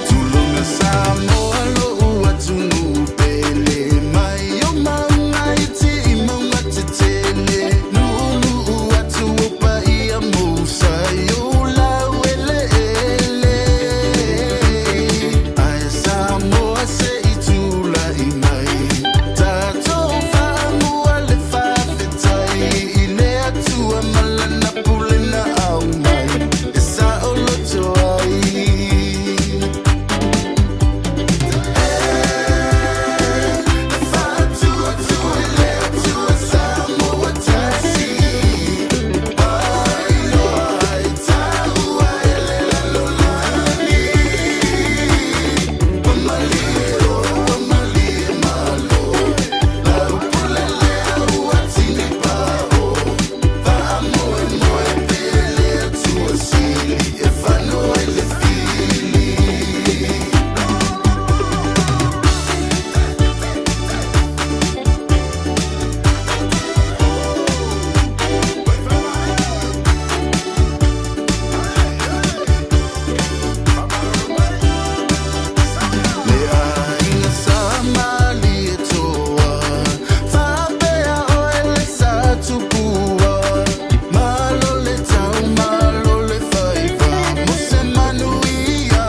Tulonga Samoa lo'u atunuu pele mai o mauga iti i mauga tetele lu'ulu'u atu o paia mousa i ou laueleele ae Samoa se i tula'i mai tatou faamua le faafetai i le Atua ma lana pule na aumai e saoloto ai. Faatuatua i le Atua Samoa tasi ailoa ai taua e le lalolagi. Ua malie o ua malie malo lau pule lea ua tini pao faamoemoe pea le Atua sili e fano ai le fili. Le aiga sa Malietoa faapea oe le sa tupua malo le tau malo le faiva mo se manuia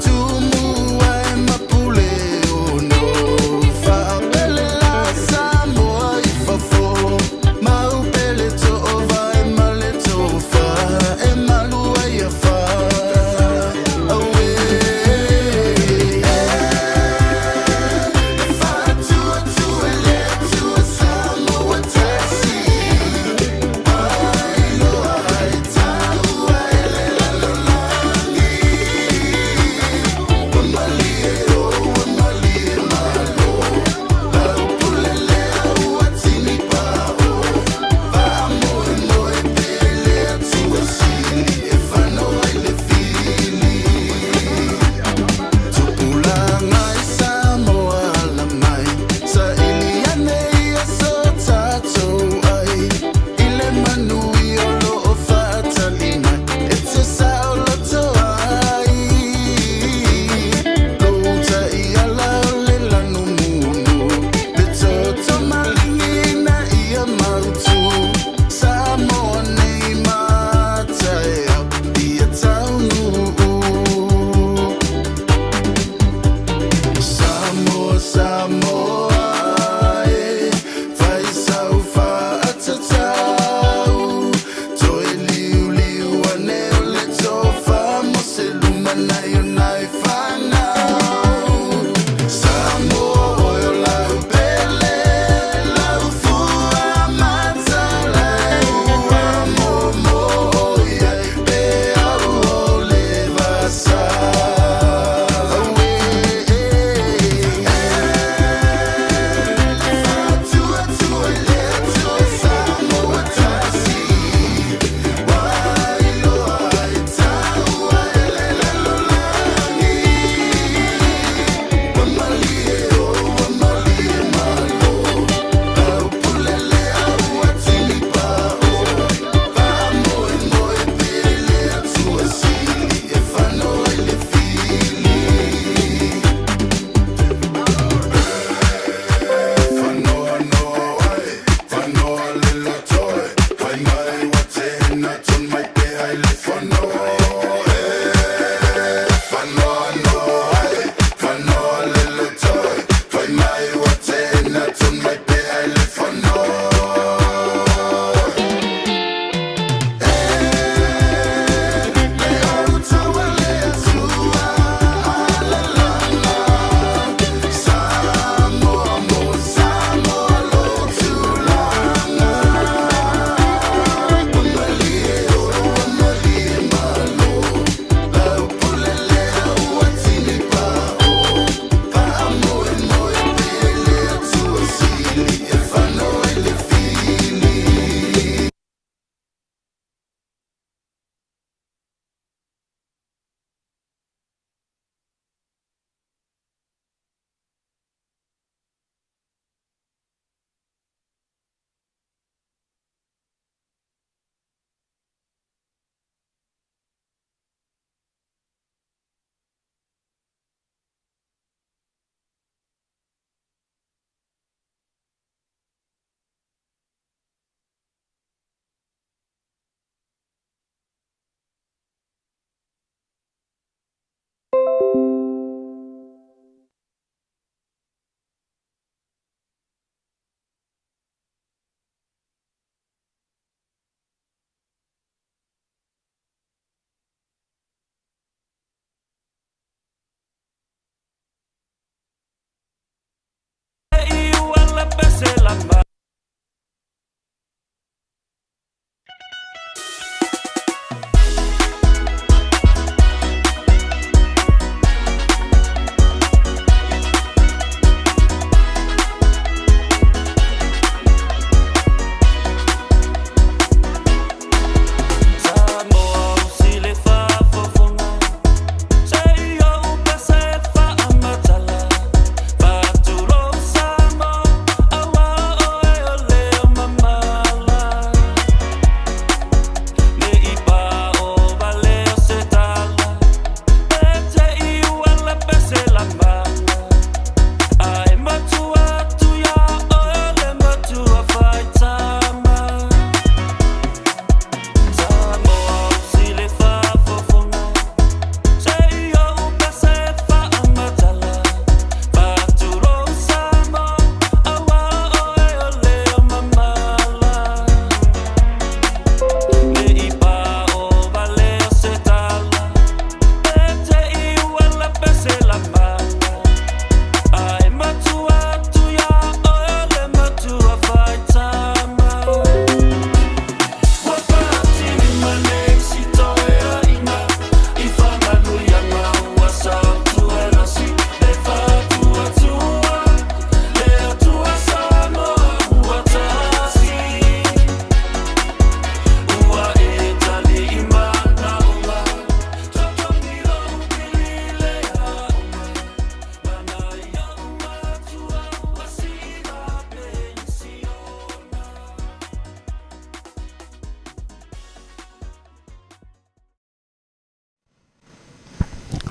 Tumua e mapule ono faapele la Samoa i fafo maupele toova e male tofa e malua ia fa aue. Faatuatua i le Atua Samoa tasi ailoa ai taua e le lalolagi. Ua malie o ua malie malo lau pule lea ua tini pao faamoemoe pea i le Atua sili e fano ai le fili. Tupulaga i Samoa ala mai saili ane ia so tatou ai i le manuia o loo faatali mai e te saoloto ai lou taiala o le lanumunu le toto maligina ia mautu Samoa nei mataeao ia taunuu. Samoa, Samoa, e fai sau faatatau toe liuliu ane o le tofa mo se lumanai o nai fanau. Samoa oe o lau pele, lau fua matalai ua momo i ai pe au o le vasa. Auē, faatuatua i le Atua Samoa tasi ailoa ai taua e le lalolagi. Ua malie o ua malie malo lau pule lea ua tini pao faamoemoe pea i le Atua sili e fano ai le fili. Le autaua le Atua alalala Samoa mo Samoa lo tulaga.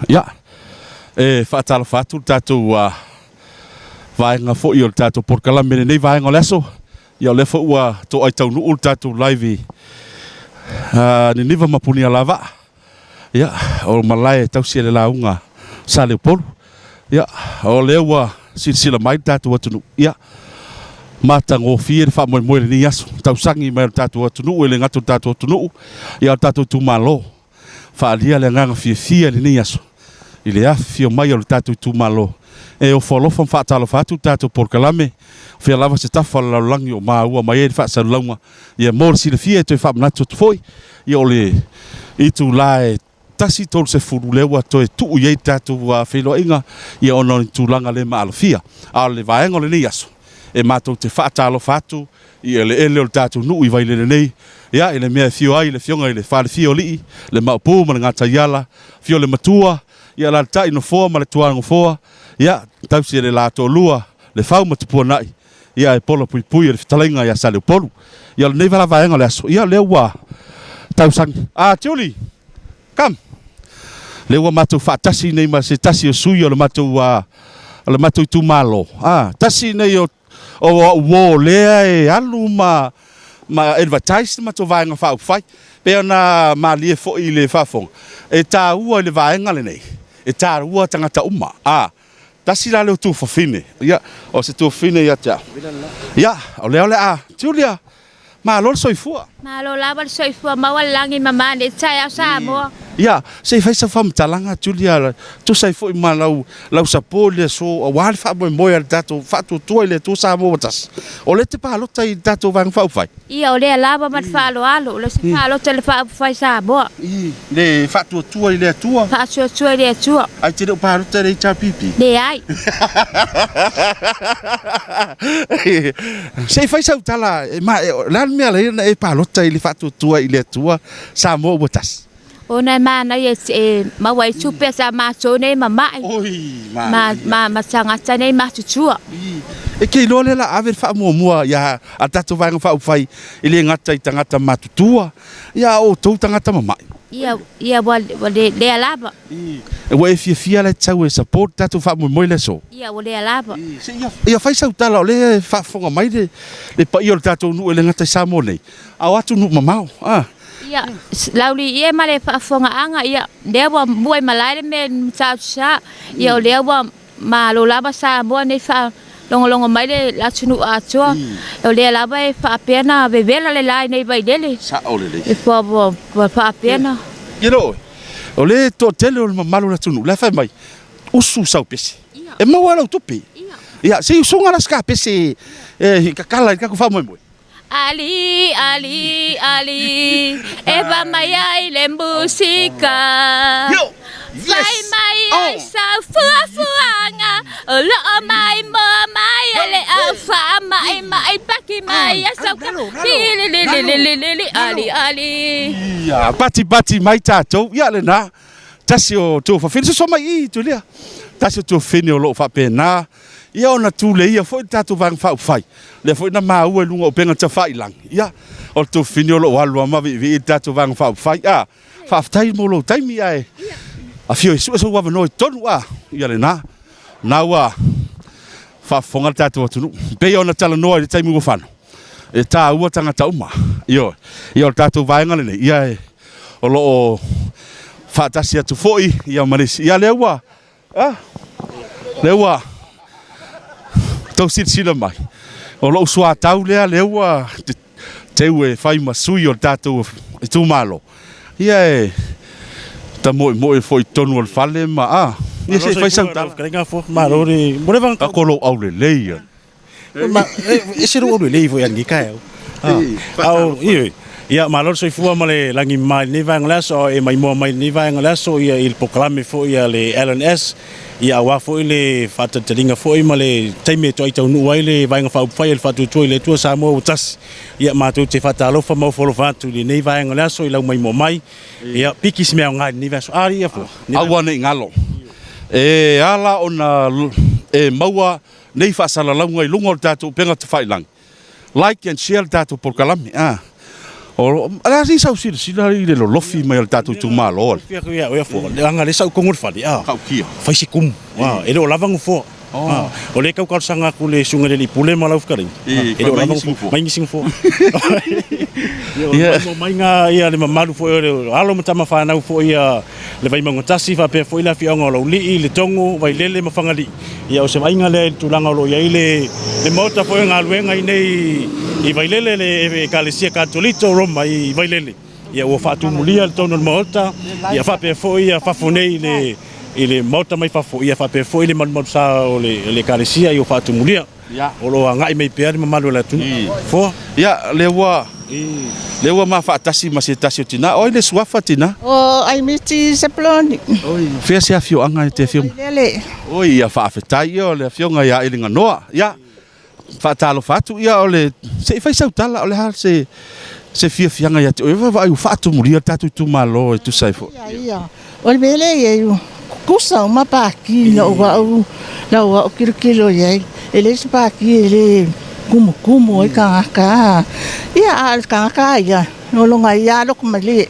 Ia, e faatalofa atu le tatou vaega foi o le tatou polokalame i lenei vaega o le aso. Ia, o lea foi ua toai taunuu le tatou live i Niniva ma Punialavaa. Ia, o malae e tausi e le lauga Saleupolu. Ia, o lea ua silasila mai le tatou atunuu. Ia, matagofie le faamoemoe i lenei aso. Tausagi mai o le tatou atunuu, e le gata o le tatou atunuu, ia o le tatou itumalo. Faaalia le agaga fiafia i lenei aso i le afifio mai o le tatou itumalo. E ofo alofa ma faatalofa atu le tatou polokalame, o fea lava se tafa o le lalolagi o maua mai ai le faasalalauga. Ia mo le silafia e toe faamanatu atu foi, ia o le itula e 1:30 lea ua toe tuu i ai le tatou feiloaiga ia ona o ni tulaga le maalofia. A o le vaega o lenei aso, e matou te faatalofa atu i eleele o le tatou nuu i Vailele nei, ia, i le mea e afio ai le Afioga i le Falefia o Alii, le Maopu ma le Gataiala, afio le Matua, ia alaalatai Nofoa ma le Tuanofoa, ia, tausi e le la toalua, le Fau ma Tupuanai, ia, e pola puipui e le fetalaiga ia Saleupolu. Ia, o lenei vala vaega o le aso, ia, lea ua tausagi. Ah, Julie, come! Lea ua matou faatasi nei ma se tasi o sui o le matou, o le matou itumalo. Ah, tasi nei o O au uo lea e alu ma ma advertise le matou Vaega Faaupufai. Pei ona malie foi i le faafofoga, e taua i le vaega lenei, e taua tagata uma. A, tasi la lea o tuafafine, ia, o se tuafafine ia te au. Ia, o lea o le a, Julia, Malo le soifua. Malo lava le soifua maua le lagi mama nei taeao Samoa. Ia, se i fai sau faamatalaga Julia, tusa ai foi ma lau lau support i le aso aua le faamoemoe a le tatou faatuatua i le Atua Samoa ua tasi. O lea e te palota i le tatou Vaega Faaupufai? Ia, o lea lava ma le faaaloalo, o le se palota i le Faaupufai Samoa. I le faatuatua i le Atua? Faatuatua i le Atua. Ae e te le o palota i le HRPP? Leai. Se i fai sau tala, ma, o le a le mea lea na e palota i le faatuatua i le Atua Samoa ua tasi? Ona e manaia e maua ai tupe sa matou nei mama'i. Oi, manaia. Ma, ma tagata nei matutua. E te iloa lea la ave le faamuamua ia a tatou Vaega Faaupufai e le gata i tagata matutua, ia a outou tagata mama'i. Ia, ia ua, ua le, lea lava. Ua e fiafia la e te sau e support tatou faamoemoe i le aso? Ia, ua lea lava. Se ia, ia fai sau tala o lea e faafofoga mai le, le paia o le tatou nuu e le gata i Samoa nei, a o atunuu mamao. Ah. Ia, laulii e ma le faafofogaaga, ia, lea ua mua i malae le mea i Matautu-Sa, ia o lea ua Malo lava Samoa nei faalogologo mai le atunuu atoa. O lea lava e faapea na vevela le la i nei Vailele. Sao lelei. E ua faapea na. Ia oe, o le toatele o le mamalu o le atunuu, la e fai mai, usu sau pese, e maua lau tupe. Ia, se i usuga la se ka pese e kakala i le tatou faamoemoe. Ali, ali, ali, e va mai ai le musika. Fai mai ai sau fuafuaga, o loo mai moa mai ai le au faamaimai paki mai ai sau ka li ali ali. Ia, pati pati mai tatou, ia lena. Tasi o tuafafine, soso mai i i Tulia. Tasi o tuafafine o loo faapena Ia ona tuleia foi le tatou Vaega Faaupufai, lea foi na maua i luga o upega tafailagi, ia, o le tuafafine o lo o alu lava ma viivii le tatou Vaega Faaupufai. A, faafetai mo lou taimi ae afio e sue sou avanoa i totonu, a, ia lena, na ua faafofoga le tatou atunuu. E pei ona talanoa i le taimi ua fano, e taua tagata uma, ioe, ia o le tatou vaega lenei, ia e, o lo o faatasi atu foi ia ma le isi. Ia lea ua Ah, lea ua tou silasila mai, o lou suatau lea, lea ua teu e fai ma sui o le tatou itumalo. Ia e tamoemoe foi i totonu o le fale ma, ah, ia se i fai sau tala. Malo le, mo le vanga. Ako lou aulelei ia. E ese lou aulelei foi i lenei taeao. Ao, ioe. Ia, malo le soifua ma le lagi mama i lenei vaega o le aso, a e maimoa mai i lenei vaega o le aso ia i le polokalame foi a le LNS, ia aua foi le faatalitaliga foi ma le taimi e toai taunuu ai le Vaega Faaupufai a le Faatuatua i le Atua Samoa ua tasi. Ia, matou te faatalofa ma ofo alofa atu i lenei vaega o le aso i lau maimoa mai. Ia, piki se mea aoga i lenei vaiaso. A, ia fua. Aua ne i galo. E ala ona e maua nei faasalalauga i luga o le tatou upega tafailagi. Like and share le tatou polokalame. A. O le a sau silasila i le lolofi mai o le tatou itumalo. Ia oe fua, leaga lea sa ou kogo i le fale, a. Tautia. Fai se kumu, a, e le o lava nofoa. A, o lea e tau talosaga atu i le susuga i le alii pule ma lau fetalaiga, e le o lava nofoa, mai nisi nofoa. Ia, o mai ga ia le mamalu foi o le alo ma tama fanau foi a le Vaimauga 1 faapea foi le afioaga o Laulii, Letogo, Vailele ma Fagalii. Ia o se vaaiga lea i le tulaga o lo o i ai le le maota foi o galuega i inei i Vailele, le Ekalesia Katoliko o Roma i Vailele. Ia ua faatumulia le tonu o le maota, ia faapea foi ia fafo nei i le i le maota mai fafo, ia faapea foi le malumalusa o le Ekalesia ia ua faatumulia. O lo o agai mai pea le mamalu o le atunuu. Foa. Ia, lea ua lea ua ma faatasi ma se tasi o tina. O ai le suafa tina? O Aimiti Sepuloni. Oi, fea se afioaga e te afio mai? Vailele. Oi, ia faafetai ia o le afioga ia Eliganoa. Ia, faatalofa atu ia o le se i fai sau tala o le a se se fiafiaga ia te oe vaai ua faatumulia le tatou itumalo e tusa ai foi. Ia, ia. O le mea lea e i ai, ua kukusa uma paki na ou au, na ou au kilokilo i ai. E leai se paki e le kumukumu ai tagata. Ia, a o le tagata lava ia, o lona ia lava loko malie.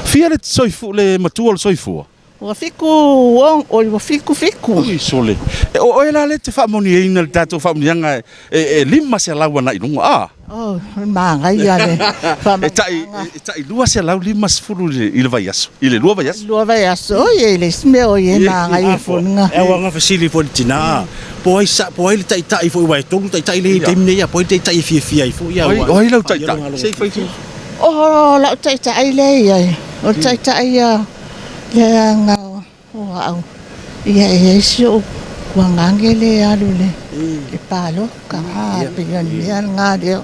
Fia le soifu, le matua o le soifua? Ua fiku oi ua fiku fiku. Ui sole. E o oe la lea e te faamonieina i le tatou faamanuiaga e 500 agai i luga, a? Oh, o le manaia le faamanuiaga. E tai 250 i le vaiaso, i le lua vaiaso. Lua vaiaso, oi e leai se mea oi e manaia foi lena. E ao lava fesili foi i le tina, po o ai po o ai le taitai foi aua e tolu taitai lea e i ai i le taimi nei, po o ai le taitai e fiafia ai foi. O ai lau taitai? Se i fai se. O lau taitai lea e i ai, o le taitai ia Leaga o au, ia e i ai si ou tuagage lea e alu i le palota, a pei o le mea lena lea.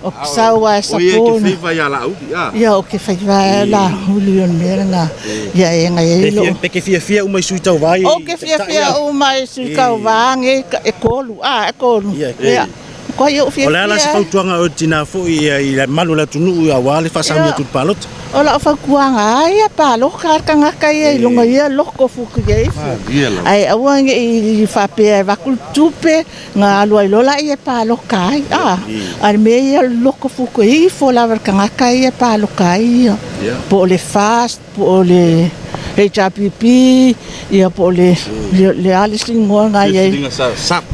Ou te sau lava e support. Ia ou te faiva lava e Laauli o le mea lena. Ia e na i ai lou. E te fiafia uma i sui tauva ia? Ou te fiafia uma i sui tauva nei e tolu, a e tolu. Ia. Matua ou fiafia. O le a la se fautuaga a oe tina foi i le mamalu o le atunuu aua le faasauni atu i le palota? O lau fautuaga, ai a palota le tagata ia i luga ia loto futu ia ifo. Ae aua ne i faapea e avatu le tupe ona alu ai loa laia e palota ai. A o le mea ia o le loto futu ifo lava i le tagata ia e palota ai ia. Po o le FAST, po o le HRPP, ia po o le, le a le isi igoa na i ai?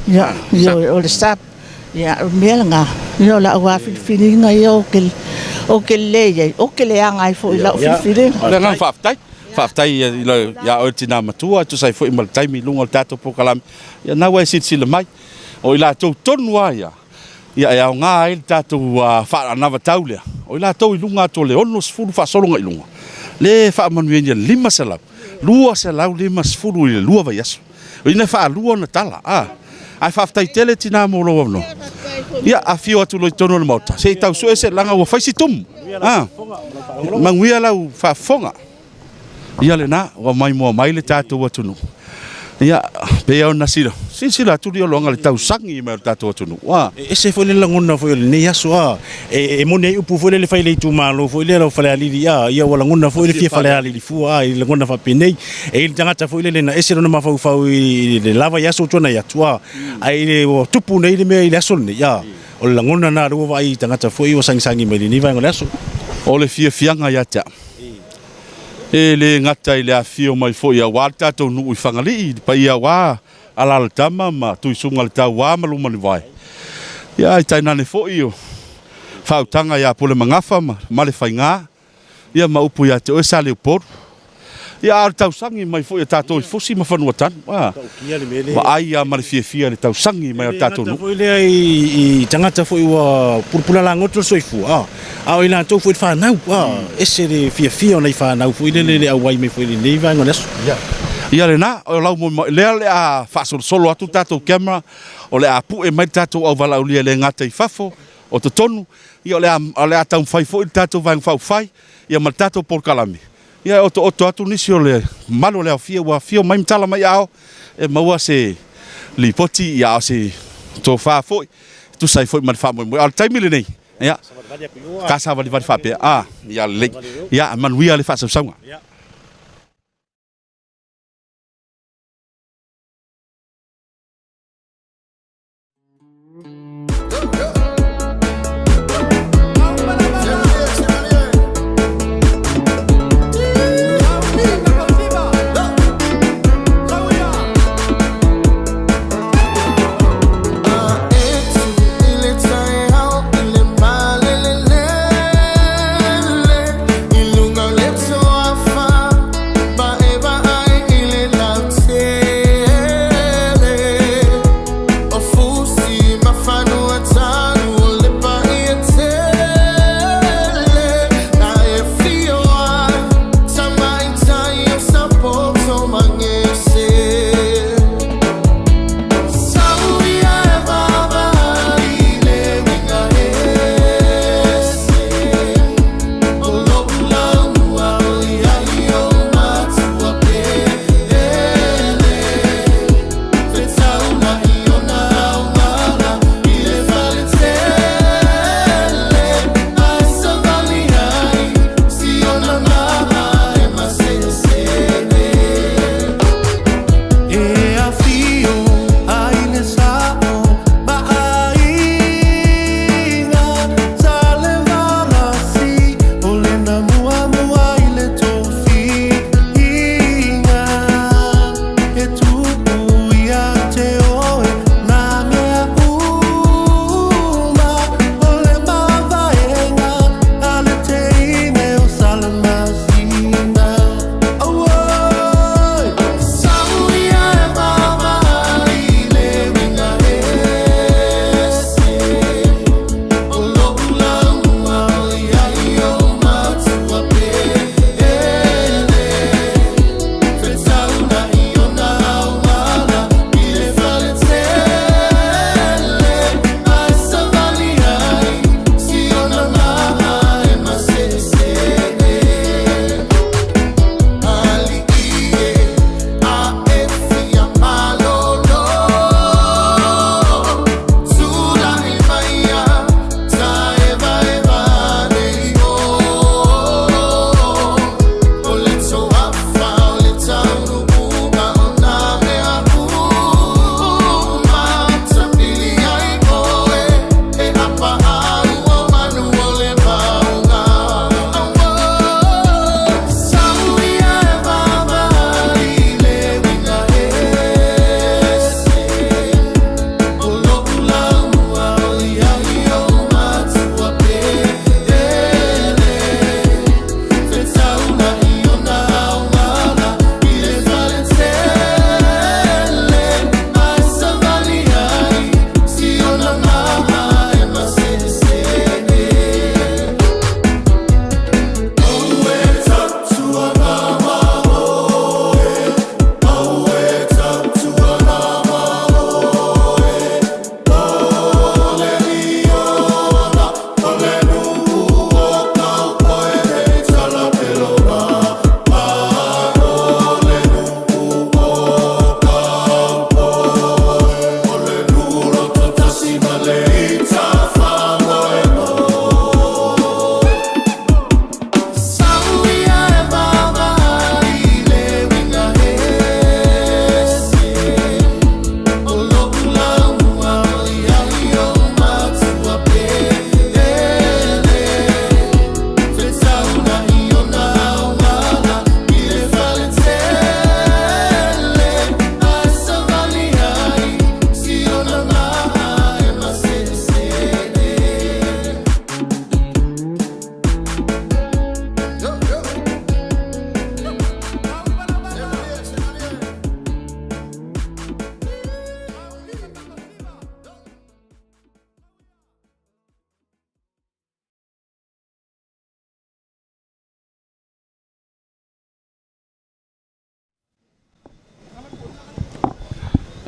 Ia, ia o le SAP. Ia, o le mea lena, ia o lau lava filifiliga ia ou te, ou te lelei ai, ou te leaga ai foi i lau filifiliga. O le agaga faafetai, faafetai ia oe le tina matua e tusa ai foi ma le taimi i luga o le tatou polokalame, ia lena ua e silasila mai, o i latou tonu lava ia, Ia, e aoga ai le tatou faanavatau lea, o i latou i luga atu o le 60 faasologa i luga, lea e faamanuiaina i le 500, 250 i le lua vaiaso. O ina e faalua ona tala, a. Ae faafetai tele tina mo lou avanoa. Ia, afio atu loa i totonu o le Maota, se i tau sue se leaga ua fai si tumu. A. Manuia lau faafofoga. Ia lena, ua maimoa mai le tatou atunuu. Ia, pei ona silasila atu Liologa i le tausagi mai o le tatou atunuu. Ua. E ese foi le lagona foi o lenei aso, a. E moni ai upu foi lele fai i le itumalo foi lea o Falealili, a, ia ua lagona foi le fia Falealili fua, a, i lagona faapenei. E i ai le tagata foi lele na ese lona mafaufau i le la vaiaso ua tuanai atu, a, ae i le ua tupu nei le mea i le aso lenei, a, o le lagona lena lea ua vaai i tagata foi ua sagisagi mai i lenei vaega o le aso. O le fiafiaga ia te au. E le gata i le afifio mai foi aua le tatou nuu i Fagalii, le paia aua Alalatama ma Tuisugaletaua ma Lumanivae, ia ae tainane foi o faautaga ia Pulemagafa ma Malefaiga, ia ma upu ia te oe Saleupolu. Ia a o le tausagi mai foi a tatou i Fusi ma Fanuatanu, a vaai lava ma le fiafia i le tausagi mai o le tatou nuu. E le gata foi lea i tagata foi ua pulapula lagoto le soifua, A o i latou foi le fanau, a, ese le fiafia o nai fanau foi lele le auai mai foi i lenei vaega o le aso. Ia, ia lena, o lau molimau, lea o le a faasolosolo atu le tatou camera, o le a pue mai le tatou auvalaaulia e le gata i fafo, o totonu, ia o le a, o le a taumafai foi le tatou Vaega Faaupufai, ia ma le tatou polokalame, ia e otooto atu nisi o le mamalu o le aofia ua afio mai ma tala mai aao e maua se lipoti, ia a o se tofa foi, e tusa ai foi ma le faamoemoe. A o le taimi lenei, Ia, ka savalivali faapea, a, ia lelei. Ia, manuia le faasausauga.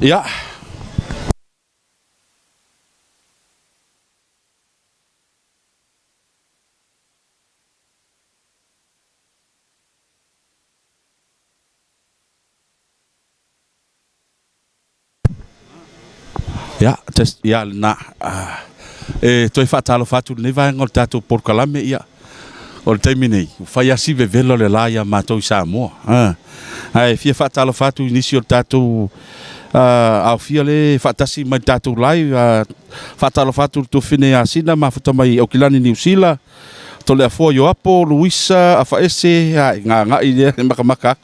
Ia. Ia, test, ia lena. E toe faatalofa atu i lenei vaega o le tatou polokalame, ia, o le taimi nei, ua fai lava si vevela o le la ia matou i Samoa. Ae fia faatalofa atu i nisi o le tatou aofia le faatasi mai le tatou live. Faatalofa atu i le tuafafine ia Sina mafuta mai Aukilani Niu Sila, Toleafoa Ioapo, Luisa Afaese, ai, gaga'i lea e makamaka aku.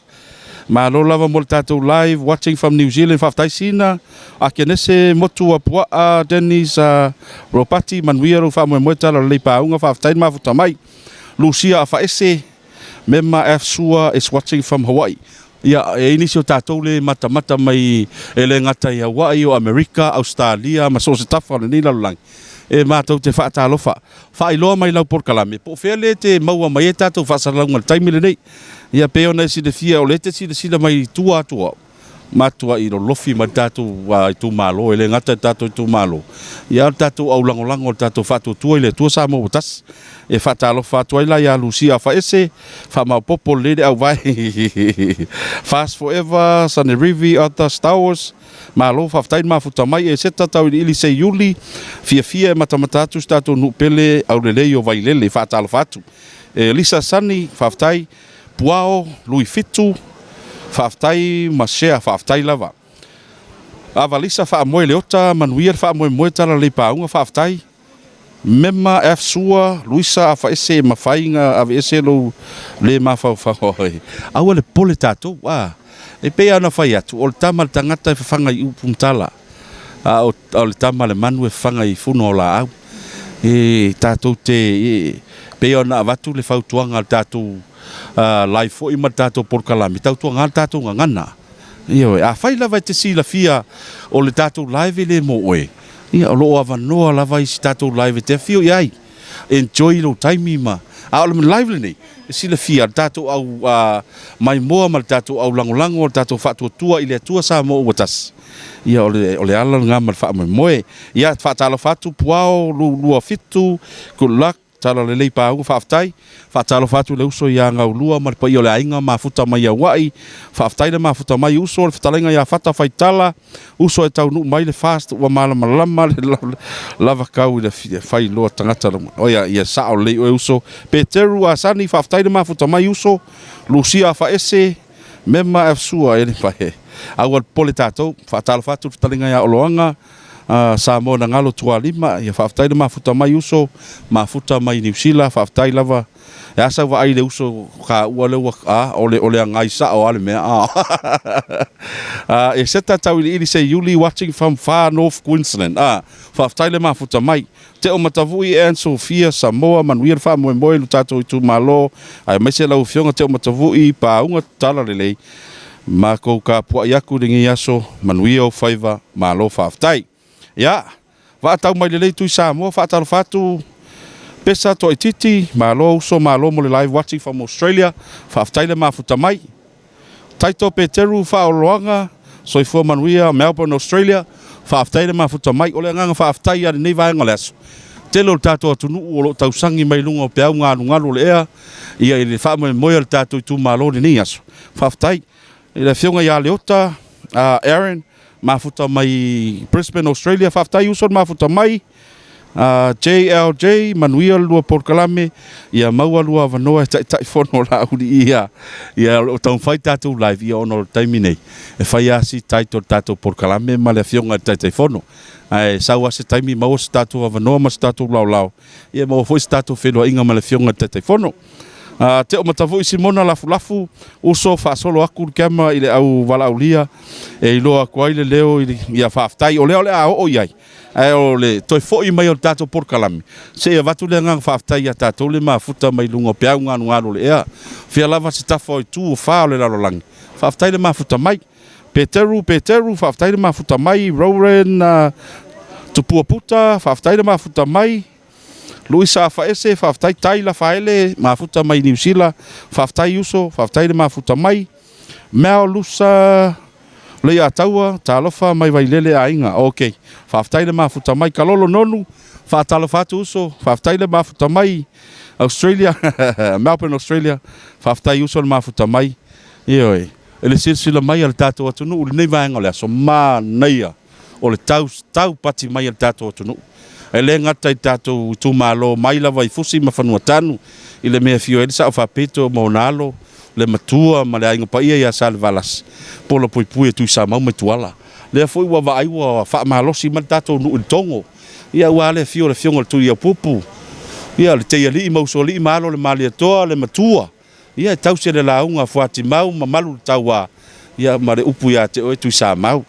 Malo lava mo le tatou live watching from New Zealand faafetai Sina, Akenese, Motu Apuaa, Dennis, Ropati, manuia lou faamoemoe tala lelei paauga faafetai le mafuta mai. Lucia Afaese, Mema F Sua is watching from Hawaii. Ia, e i ai nisi o tatou le matamata mai e le gata i Hawaii, o Amerika, Ausetalia ma so o se tafa o lenei lalolagi, e matou te faatalofa. Faailoa mai lau polokalame, po o fea le te maua mai ai tatou faasalalauga i le taimi lenei. Ia, pei ona e silafia, o lea e te silasila mai i tua atu o au, matuai lolofi mai le tatou itumalo, e le gata i le tatou itumalo, ia a o le tatou aulagolago, o le tatou faatuatua i le Atua Samoa ua tasi. E faatalofa atu ai la ia Lucia Afaese, faamaopoopo lelei le auvae Fast Forever, Sanerivi, Arthur Stowers, Malo faafetai le mafuta mai e seta tauiliili se iuli, fiafia e matamata atu si tatou nuu pele aulelei o Vailele, faatalofa atu. E Lisa Sunny, faafetai. Puao, Lui Fitu, faafetai ma share, faafetai lava. Ava Lisa faamoe Leota, manuia le faamoemoe talalelei paauga, faafetai. Mema F Sua, Luisa Afaese e mafai na aveese lou le mafaufau aua le popole tatou a e pei a ona fai atu o le tama a le tagata e fafaga i upu ma tala a o le tama a le manu e fafaga i funa o laau e tatou te e pei ona avatu le fautuaga a le tatou live foi ma le tatou polokalame tautuaga le tatou gagana ioe afai lava e te silafia o le tatou live e le mo oe Ia, o lo o avanoa lava isi tatou live e te afio i ai. Enjoy lou taimi ma... A o le live lenei, e silafia, le tatou au maimoa ma le tatou au lagolago, le tatou faatuatua i le Atua Samoa ua tasi. Ia, o le, o le ala lena ma le faamoemoe. Ia, faatalofa atu Puao 27, good luck. Tala lelei pāua, faafetai. Faatalofa atu i le uso ia Gaulua ma le paia o le aiga mafuta mai Aua'i. Faafetai le mafuta mai uso, le fetalaiga ia Fata Faitala, uso e taunuu mai le fast ua malamalama le lava kau i le fai loa tagata oia ia sao lelei oe uso. Peteru Asani, faafetai le mafuta mai uso. Lucia Afaese, Mema F Sua, e le pai. Aua le popole tatou. Faatalofa atu i le fetalaiga ia Oloaga. Samoa na galo tualima, ia faafetai le mafuta mai uso, mafuta mai Niu Sila, faafetai lava. E a sau vaai i le uso kaua lea ua, a, o le, o le agai sao a le mea, a. A, e seta tauiliili se Iuli watching from far north Queensland, a, faafetai le mafuta mai. Teo Matavui and Sophia Samoa, manuia le faamoemoe i lo tatou itumalo, aemaise lau Afioga Teo Matavui, paauga tala lelei. Makou kapuai aku i lenei aso, manuia ou faiva, malo faafetai. Ia, vaa tau mai lelei Tui Samoa, faatalofa atu Pesa Toaititi, malo uso, malo mo le live watching from Australia, faafetai le mafuta mai. Taito Peteru Faaoloaga, soifua manuia, Melbourne, Australia, faafetai le mafuta mai. O le agaga faafetai a lenei vaega o le aso, tele o le tatou atunuu o lo o tausagi mai luga o peau galugalu o le ea, ia i le faamoemoe o le tatou itumalo i lenei aso. Faafetai i le afioga ia Leota Aaron, mafuta mai Brisbane, Australia. Faafetai uso le mafuta mai. JLJ, manuia le lua polokalame, ia maua lua avanoa e Taitaifono Laauli ia, ia o lo o taumafai tatou live ia ona o le taimi nei, e fai lava si tight o le tatou polokalame ma le afioga i le Taitaifono. Ae sau lava se taimi maua se tatou avanoa ma se tatou laolao, Ia maua foi se tatou feiloaiga ma le Afioga i le Taitaifono. Teo Matavui Simona Lafulafu, uso faasolo aku le camera i le au valaaulia e iloa atu ai le leo i le, ia faafetai. O lea o le a oo i ai, ae o le toe foi mai o le tatou polokalame, se i avatu le agaga faafetai ia tatou le mafuta mai luga o peau galugalu o le ea. Fia lava se tafa o itu o fa o le lalolagi. Faafetai le mafuta mai. Peteru, Peteru, faafetai le mafuta mai, Rowan, Tupua Puta, faafetai le mafuta mai, Luisa Afaese, faafetai, Tai Lafaele, mafuta mai Niu Sila, faafetai Uso, faafetai le mafuta mai, Mel Lusa, Leiataua, Talofa mai Vailele aiga. Ok. Faafetai le mafuta mai. Kalolo Nonu, faatalofa atu uso. Faafetai le mafuta mai Australia, Melbourne, Australia. Faafetai uso le mafuta mai. Ioe. I le silasila mai a le tatou atunuu i lenei vaega o le aso, manaia o le tau, tau pati mai a le tatou atunuu. E le gata i tatou itumalo mai lava i Fusi ma Fanuatanu i le mea e afio ai le Sao Faapito ma ona alo, le Matua ma le Aiga Paia ia Salevalasi, Polapuipui e Tuisamau ma Ituala. Lea foi ua vaai ua faamalosi mai le tatou nuu i le Togo, ia aua le afio o le Afioga i le Tuiaupupu, ia le Teialii ma Usoalii ma alo o le Malietoa, le Matua, Ia e tausi e le lauga a Fuatimau ma malu le tauā, ia ma le upu ia te oe Tuisamau.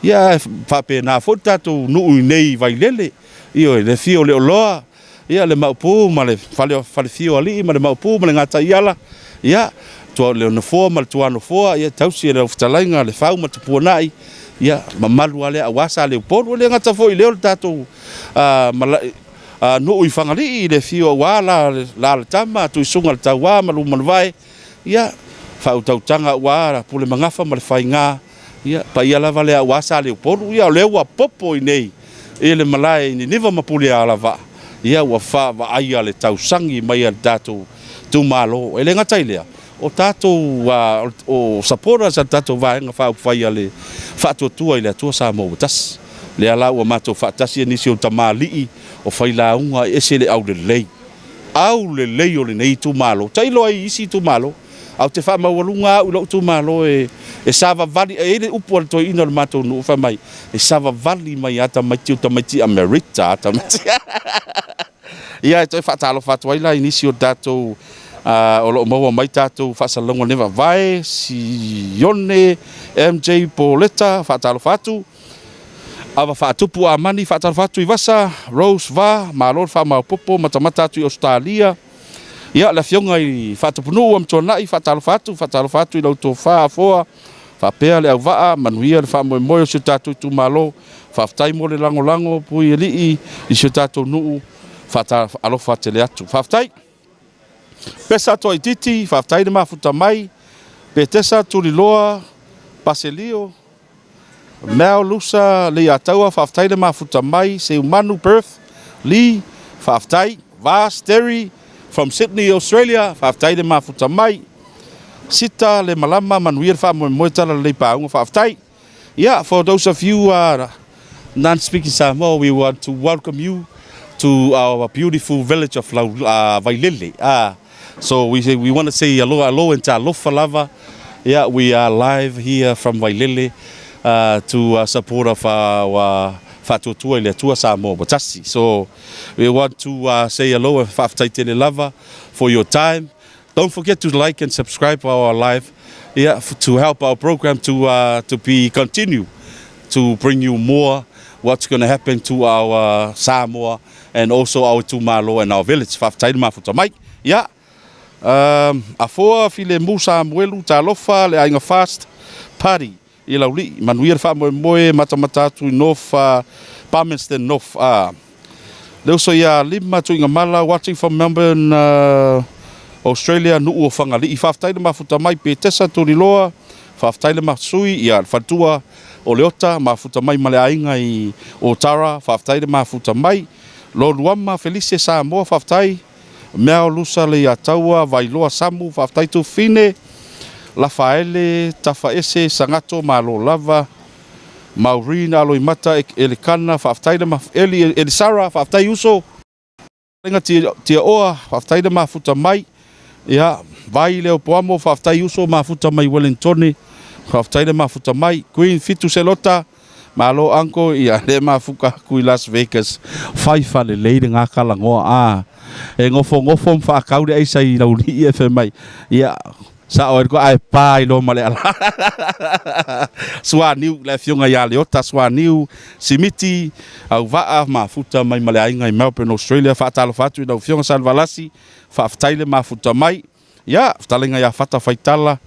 Ia ae faapena foi le tatou nuu i nei i Vailele, ioe, le afio o Leoloa, ia le Maopu ma le fale, falefio alii ma le Maopu ma le Gataiala, ia, tua, le Nofoa ma le Tuanofoa, ia e tausi e lau fetalaiga Lefau ma Tupuanai, ia mamalu lava lea aua Saleupolu. E le gata foi i lea o le tatou malae, Nuu i Fagalii i le afio aua Laalatama, Tuisuga le Tauā ma Lumanuvae, ia, faautautaga aua Pulemagafa ma le Faiga, ia, paia lava lea aua Saleupolu. Ia, o lea ua popo i nei i le malae i Niniva ma Pulealavaa, ia, ua vaavaaia le tausagi mai a le tatou itumalo. E le gata i lea, o tatou o supporters a le tatou Vaega Faaupufai a le Faatuatua i le Atua Samoa ua Tasi. Lea la ua matou faatasi e nisi o tamalii o failauga e ese le aulelei, aulelei o lenei itumalo. Tailo ai i isi itumalo, ae ou te faamaualuga au i lou itumalo e savavali, e i ai le upu a le toeaina o le matou nuu fai mai, e savavali mai lava tamaiti o tamaiti Amerita a tamaiti. Ia, e toe faatalofa atu ai la i nisi o tatou o lo o maua mai tatou faasalalauga o lenei vaavae, Sione MJ Poleta, faatalofa atu. Ava Faatupu Amani, faatalofa atu i Vasa, Rose Va, malo le faamaopoopo, matamata atu i Ausetalia. Ia, le Afioga i Faatupunuu Amituanai, faatalofa atu, faatalofa atu i lau tofa Afoa, faapea le auvaa, manuia le faamoemoe o si o tatou itumalo. Faafetai mo le lagolago Puialii i si o tatou nuu, faatalofa tele atu. Faafetai. Pesa Toaitiiti, faafetai le mafuta mai. Petesa Tuliloa Paselio, Mel Lusa Leiataua, faafetai le mafuta mai. Seumanu Perth Lee, faafetai. Vas Terry from Sydney, Australia, faafetai le mafuta mai. Sita Le Malama, manuia le faamoemoe talalelei paauga, faafetai. Yeah, for those of you who are non-speaking Samoa, we want to welcome you to our beautiful village of Lau, Vailele. So we say, we want to say aloha, aloha and talofa lava. Yeah, we are live here from Vailele to support of our Faatuatua i le Atua Samoa ua tasi. So we want to say aloha and faafetai tele lava for your time. Don't forget to like and subscribe our live, yeah, to help our program to to be continue to bring you more what's going to happen to our Samoa and also our itumalo and our village. Faafetai le mafuta mai. Yeah. Um, Afoa, Filemu, Samuelu, Talofa, le Aiga Fast, Party i Laulii. Manuia le faamoemoe, matamata atu i North, Palmerston North. Le uso ia Lima, Tuigamala, watching from Melbourne, Australia, nuu o Fagalii. Faafetai le mafuta mai, Petesa, Tuliloa, faafetai le masui, ia, le faletua o Leota, mafuta mai ma le aiga i Otara, faafetai le mafuta mai. Loluama, Felice, Samoa, faafetai. Mea o Lusa Leiataua, Vailoa Samu, faafetai Tufine, Lafaele, Tafaese, Sagato, malo lava. Maureen Aloimata Elekana, faafetai le Eli Elisara, faafetai uso. Lenga Tiaoa, faafetai le mafuta mai. Ia, Vai Leo Poamo, faafetai uso mafuta mai Wellingtone, faafetai le mafuta mai. Queen Fitu Selota, malo uncle, ia le mafuka aku i Las Vegas. Fai falelei le gakalagoa a. E gofogofo ma faakau le aisa i Laulii e fai mai. Ia, Sao ai koa ae pa i loa ma le ala. Suaniu, le afioga ia Leota Suaniu, Simiti, Auvaa, mafuta mai ma le aiga i Melbourne, Australia. Faatalofa atu i lau afioga Salevalasi, faafetai le mafuta mai. Ia, fetalaiga ia Fata Faitala,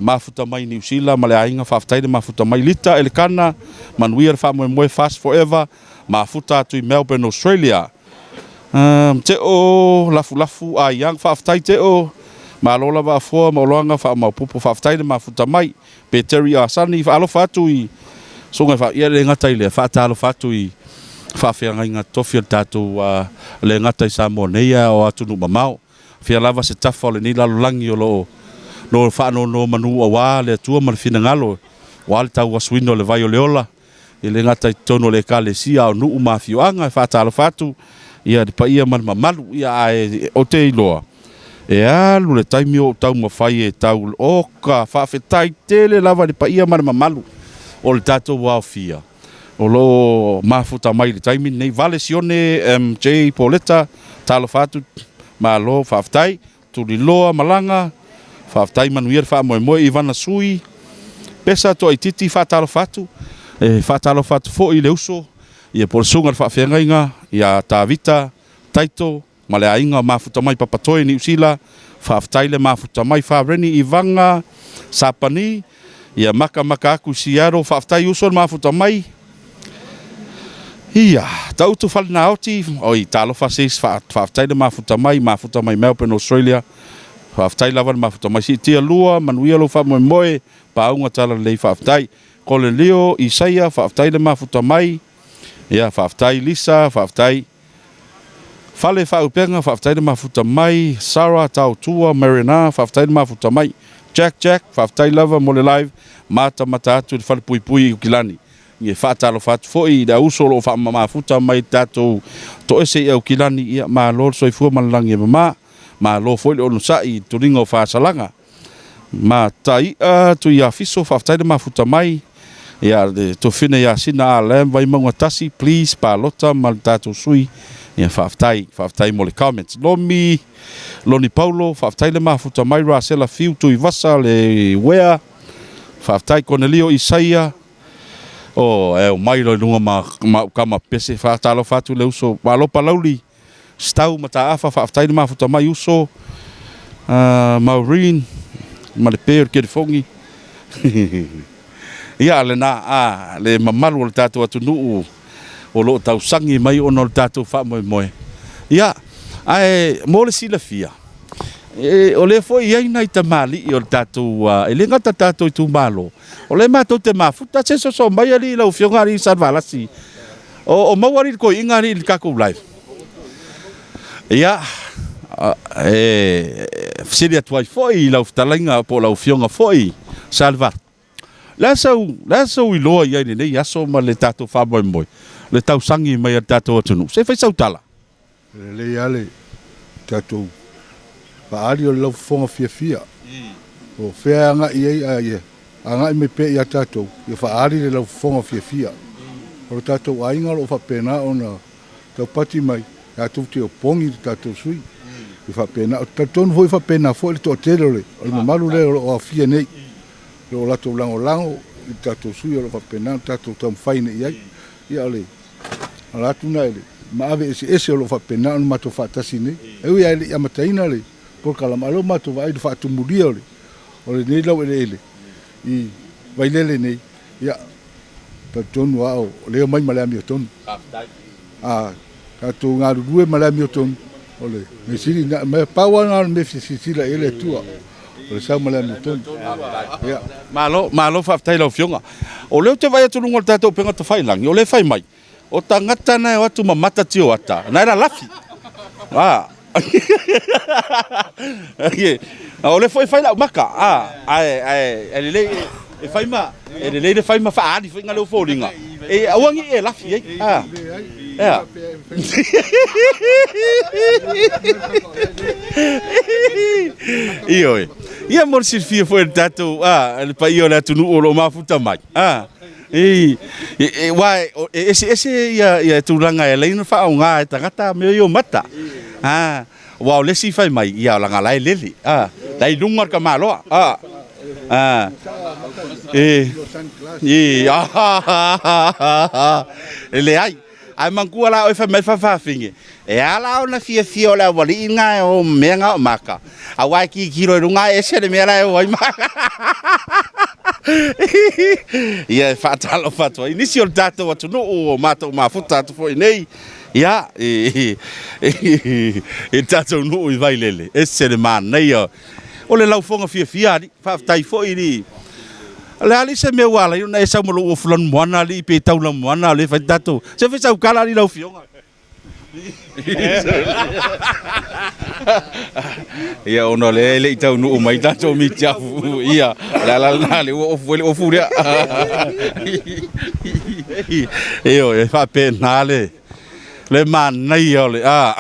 mafuta mai Niu Sila ma le aiga, faafetai le mafuta mai. Lita Elekana, manuia le faamoemoe Fast Forever, mafuta atu i Melbourne, Australia. Teo Lafulafu Ai Young, faafetai Teo. Malo lava Afoa ma Oloaga faamaopopo faafetai le mafuta mai Peteri Asani faalofa atu i susuga i ia le gata i lea faatalofa atu i faafeagaiga totofi a le tatou le gata i Samoa nei a o atunuu mamao fia lava se tafa o lenei lalolagi o lo o no faanonomanu aua le Atua ma le finagalo aua le tauasuina o le vai o le ola. E le gata i totonu o le Ekalesia, a o nuu ma afioaga. E faatalofa atu i le paia ma le mamalu, ia ae ou te iloa, e alu le taimi o ou taumafai e tau, oka, faafetai tele lava i le paia ma le mamalu o le tatou aofia o lo o mafuta mai i le taimi lenei. Vale Sione MJ Poleta, talofa atu, malo faafetai. Tuliloa Malaga, Faafetai manuia le faamoemoe Ivana Sui, Pesa Toaititi faatalofa atu, e faatalofa atu foi i le uso ia po o le susuga i le faafeagaiga ia Tavita Taito ma le aiga o mafuta mai Papatoe Niu Sila, faafetai le mafuta mai Fareni Ivaga Sapani, ia makamaka atu i Seattle, faafetai uso le mafuta mai. Ia, Tautu Falenaoti, oi, talofa sis, faafetai le mafuta mai, mafuta mai Melbourne, Australia. Faafetai lava le mafuta mai. Siitia lua, manuia lou faamoemoe, paauga talalelei, faafetai. Kolelio, Isaia, faafetai le mafuta mai. Ia, faafetai Lisa, faafetai. Fale Faaupega, faafetai le mafuta mai. Sarah, Taotua, Marina, faafetai le mafuta mai. Jack Jack, faafetai lava mo le live, matamata atu i le falepuipui i Aukilani. E faatalofa atu foi i le auso o lo o faamamafuta mai i le tatou toese i Aukilani, ia malo le soifua ma le lagi e mama, malo foi le onosai i le toliga o Fasalaga. Matai'a Tuiafiso, faafetai le mafuta mai, ia le Tofina ia Sina Alam Vaimauga 1, please palota ma le tatou sui, ia faafetai, faafetai mo le comments. Lomi Loni Paulo, faafetai le mafuta mai, Rasela Fiu Tuivasa le Uea, faafetai Konelio Isaia, Oh, e omai loa i luga ma ma au tama pese, faatalofa atu le uso, malo Palauli, Stau Mataafa, faafetai le mafuta mai uso, Maureen ma le pe o le kelifogi. Ia lena, a, le mamalu o le tatou atunuu o lo o tausagi mai ona o le tatou faamoemoe. Ia, ae mo le silafia, e, o lea foi e i ai nai tamalii o le tatou, e le gata tatou itumalo, O lea matou te mafuta, se soso mai alii lau afioga alii Salevalasi. O, o maua alii le toeaina alii i le tatou live. Ia, e fesili atu ai foi i lau fetalaiga po o lau afioga foi Salevalasi. Le a sau, le a sou iloa i ai i lenei aso ma le tatou faamoemoe, le tausagi mai a le tatou atunuu. Se i fai sau tala. E lelei lava le tatou faaali o le laufofoga fiafia. O fea e agai i ai, a ia agai mai pea ia tatou, ia faaali le laufofoga fiafia. O le tatou aiga o lo o faapena ona taupati mai, tatou te opogi le tatou sui. E faapena, ou te talitonu foi e faapena foi le toatele o le mamalu lea o lo o aofia nei, o lo o latou lagolago i le tatou sui o lo o faapena ona tatou taumafai nei i ai. Ia o le ala atu lena i le maave eseese o lo o faapena ona matou faatasi nei. E ui lava e le i amataina le polokalame, a o lea ua matou vaai i le faatumulia o le o lenei laueleele i Vailele nei, ia, talitonu lava o lea e omai ma le amiotonu. A tatou galulue ma le amiotonu, o le mea sili lena. Pau lava lena o le mea e fia silasila i ai le Atua. O le sau ma le amiotonu. Ia. Malo, malo faafetai i lau Afioga. O lea ou te vaai atu i luga o le tatou upega tafailagi, o lea e fai mai, o tagata na e o atu ma mata tioata, na e lalafi. A. O lea foi e fai lau maka, a, ae, ae, e lelei, e fai ma, e lelei le fai ma faaali foi na lea foliga, e aua ne i e lafi ai. A. Ea. Ioe. Ia mo le silafia foi e le tatou, a, le paia o le atunuu o lo o mafuta mai, a, i, e, aua e, e eseese ia, ia tulaga e ala ai ona faaaoga e tagata mea ia o mata. A, aua o le isi fai mai, ia leaga la e lele, a, la e i luga le tamaloa, a, a, e, e, a, e leai. Ae manatua la oe fai mai faafafine, e a la ona fiafia o le aualii na e o mea na o maka, aua e tilotilo i luga ae ese le mea la e o ai maka. Ia e faatalofa atu ai nisi o le tatou atunuu o matou mafuta atu foi nei, ia, i le tatou nuu i Vailele, ese le manaia. O le laufoga fiafia alii, faafetai foi i le alii se mea ua ala ai ona e sau ma lou ofu lanumoana alii pe tau lanumoana a o lea e fai le tatou. Se fai sau kala alii lau afioga. Ia ona o lea e le i taunuu mai tatou mitiafu, ia, o le ala lena lea ua ofu ai le ofu lea. Ioe, e faapena le le manaia o le a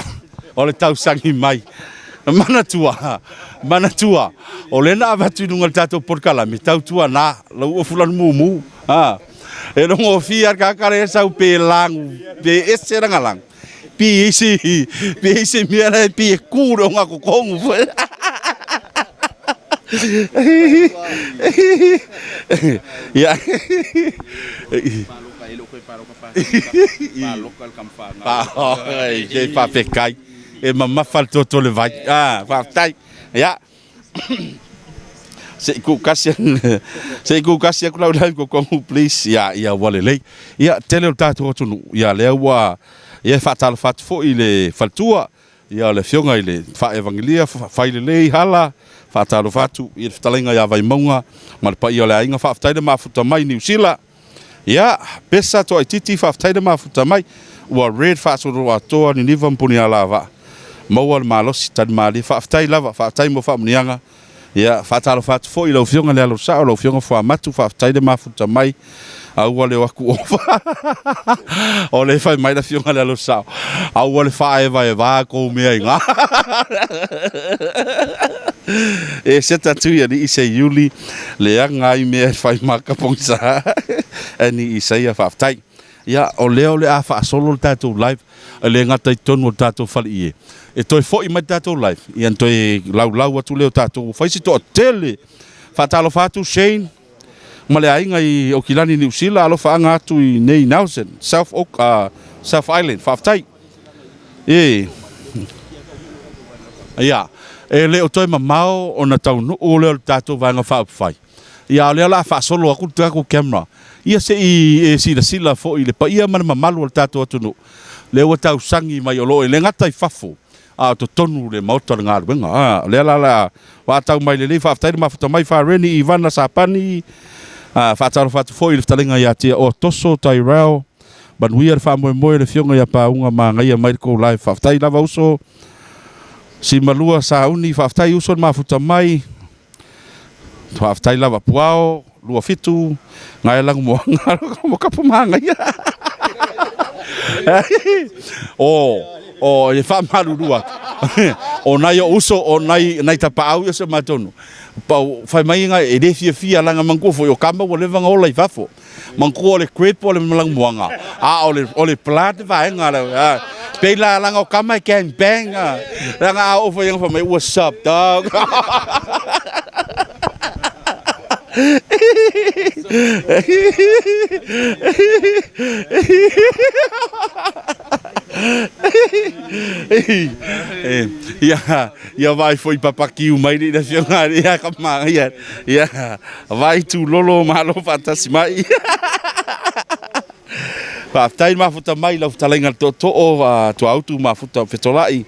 o le tausagi mai. Manatua, manatua, o lea na avatu i luga o le tatou polokalame, tautuana lou ofu lanu mumu. A, e logofie lava le tagata lea e sau pe lagu, pe ese lana lagu, pe i ai se, pe i ai se mea la e pei e ku i le ogatotonu foi. Ia. Oi, faafetai. E mamafa le toto o le vai. Ah, faafetai. Ia. Se i kukasi se i kukasi aku lau live kokomu please. Ia, ia ua lelei. Ia, tele o le tatou atunuu. Ia, lea ua ia e faatalofa atu foi i le faletua. Ia, o le afioga i le Faaevagelia Failelei Hala, faatalofa atu i le fetalaiga ia Vaimauga ma le paia o le aiga. Faafetai le mafuta mai Niu Sila. Ia, Pesa Toaititi, faafetai le mafuta mai. Ua red faasoloatoa Niniva ma Punialavaa. Maua le malosi, tali malie. Faafetai lava, faafetai mo faamuniaga. Ia, faatalofa atu foi i lau Afioga i le Alosao, lau Afioga Fuamatu, faafetai le mafuta mai. Aua le o atu ova. O lea e fai mai le Afioga i le Alosao, aua le faaevaeva kou mea i ina. E seta atu i alii se iuli, leaga ai mea e fai maka pogisa. Annie Isaia, faafetai. Ia, o lea o le a faasolo le tatou live, e le gata i totonu o le tatou faleie. E toe foi mai le tatou live, ia ona toe laulau atu lea o tatou, ua fai si toatele. Faatalofa atu Shane ma le aiga i Okilani, Niu Sila, alofaaga atu i nei Nelson, South, Oak, South Island. Faafetai. E. Ia, e le o toe mamao ona taunuu lea o le tatou Vaega Faaupufai. Ia, a o lea o le a faasolo atu le tatou camera, ia se i e silasila foi i le paia ma le mamalu o le tatou atunuu, lea ua tausagi mai o lo o e le gata i fafo, a o totonu le Maota o le galuega. A, o lea la o le a vatau mai lelei, faafetai le mafuta mai Fareni, Ivana, Sapani, a, faatalofa atu foi i le fetalaiga ia Tiaoa Toso, Tyrell, manuia le faamoemoe o le Afioga ia Pauga Magaia mai le kou live. Faafetai lava uso, Simalua Sauni, faafetai uso le mafuta mai. Faafetai lava Puao, 27, Ngae Lagumoaga, mo kapu magaia. O, o, e faamalulu atu. O nai o uso, o nai, nai tapaau ia o si o matou nuu, pau, fai mai nga e le fiafia laga manatua foi o kama ua leva ona ola i fafo. Manatua o le grape o le lanumoaga, a o le, o le blood vaega lea. Pei la laga o kama e gang bang. Laga a oo foi fai mai, what's up dog? Ia, ia vai foi papakiu mai le afioga ia ka ia. Ia, vai tūlolo malo faatasi mai. Faafetai le mafuta mai lau fetalaiga le tootoo a Tuautu mafuta Fetolai.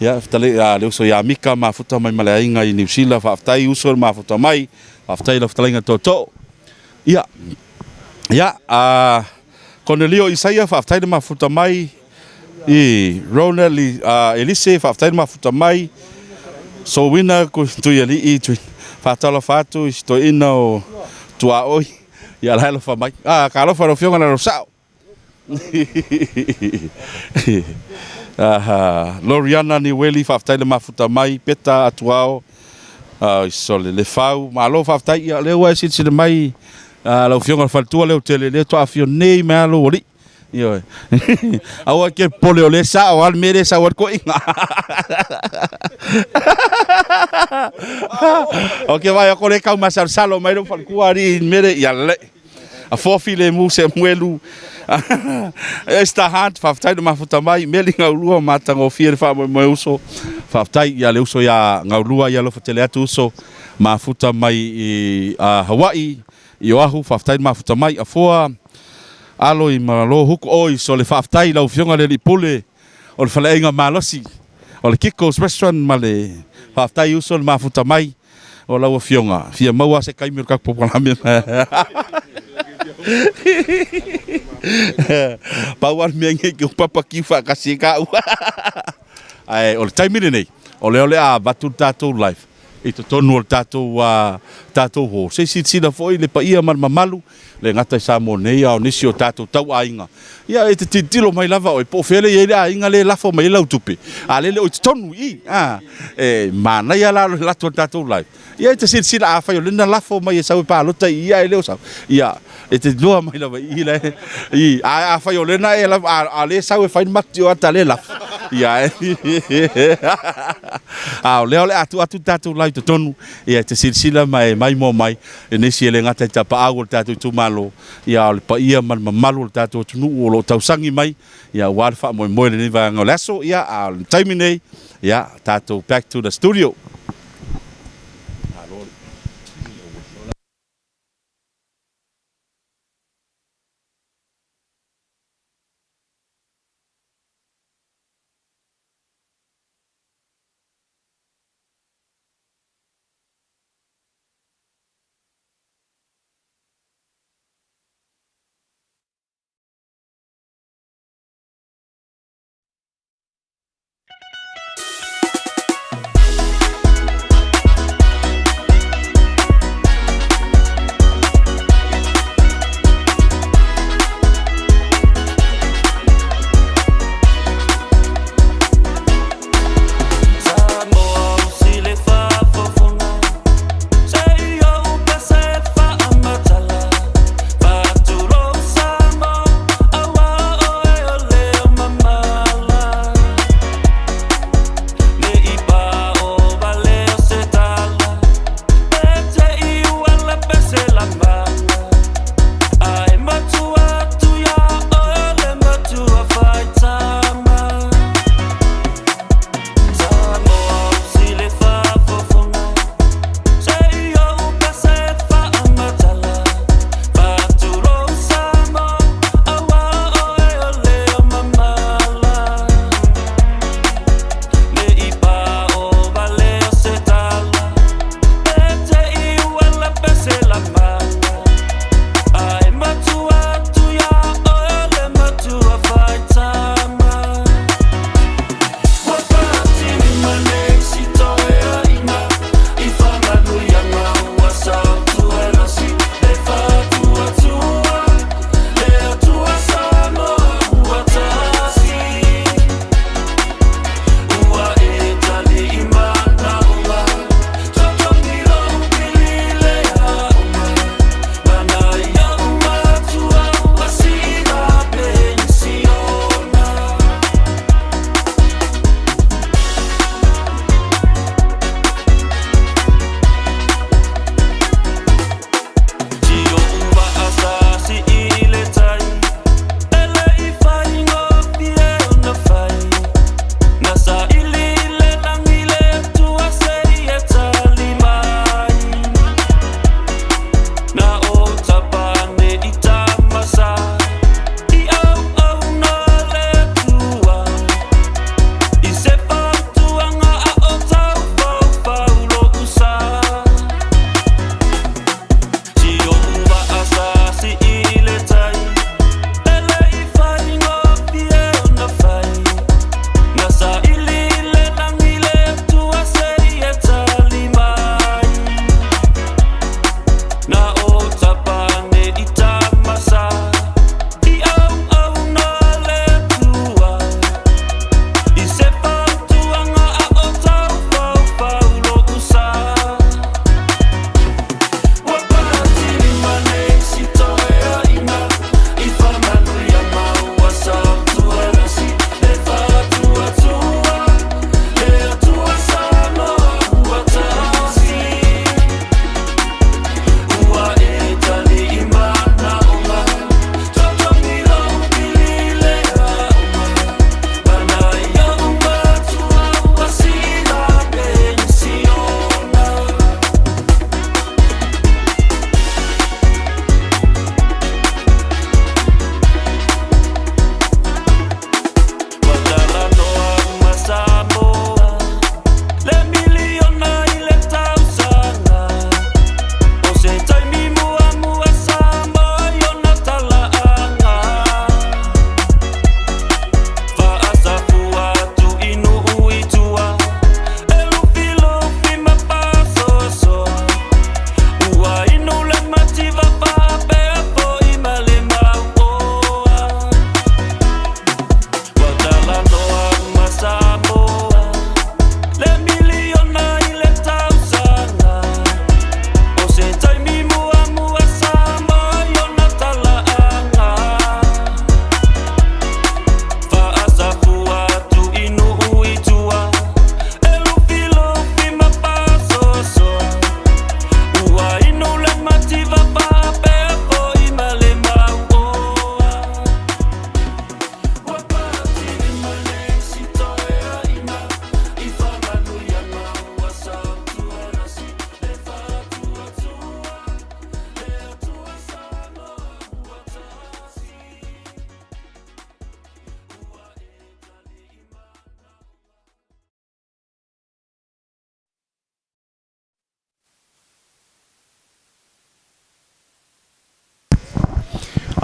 Ia, fetalai a le uso ia Mika mafuta mai ma le aiga i Niu Sila. Faafetai uso le mafuta mai. Faafetai lau fetalaiga le tootoo. Ia, ia, a Konelio Isaia, faafetai le mafuta mai. I Ronald Elise, faafetai le mafuta mai. Sowina Tuialii, faatalofa atu i si toeaina o Tuaoi, ia la e alofa mai. Ah, ka alofa lau Afioga i le Alosao. Loriana Niueli, faafetai le mafuta mai. Peta Atuao, sole Lefau, malo faafetai. Ia, lea ua e silasila mai lau Afioga i le Faletua Leotele, lea faatoa afio nei mai lava lou alii. Ioe. Aua e te popole o lea e sao lava le mea lea e sau ai le toeaina. Ou te vaai atu o lea e tau masalosalo mai lou faletua alii i le mea lea, ia lelei. A fofi le mu Samuelu. Esther Hunt, faafetai le mafuta mai. Meli Gaulua, matagofie le faamoemoe uso. Faafetai ia le uso ia Gaulua, ia alofa tele atu uso. Mafuta mai i Hawaii. I Oahu, faafetai le mafuta mai, Afoa, Alo i Malo Huku, oi sole faafetai i lau Afioga le Alii Pule o le Faleaiga Malosi o le Kiko's Restaurant ma le faafetai uso le mafuta mai. O lau Afioga, fia maua se taimi o le tatou polokalame. Pau lava le mea nei ke papa kiu faatasi ai taua. Ae o le taimi lenei, o lea o le a avatu le tatou live i totonu o le tatou tatou hall. Se i silasila foi le paia ma le mamalu, le gata i Samoa nei, a o nisi o tatou tauaiga. Ia, e te tilotilo mai lava oe, po o fea lea e i ai le aiga lea e lafo mai ai lau tupe, a o lea e le o i totonu i i. A, e manaia la le alu atu o le tatou live. Ia e te silasila afai o lea na lafo mai e sau e palota i i ae le o sau, ia, e te iloa mai lava i i la e, i, ae afai o lea na e lava, a, a o lea e sau e fai le matitiva lea e lafo, ia, a o lea o le a tuu atu le tatou live i totonu, ia e te silasila ma e maimoa mai e nisi e le gata i tapaau o le tatou itumalo, ia a o le paia ma le mamalu o le tatou atunuu o lo o tausagi mai, ia aua le faamoemoe i lenei vaega o le aso, ia a o le taimi nei, ia tatou back to the studio.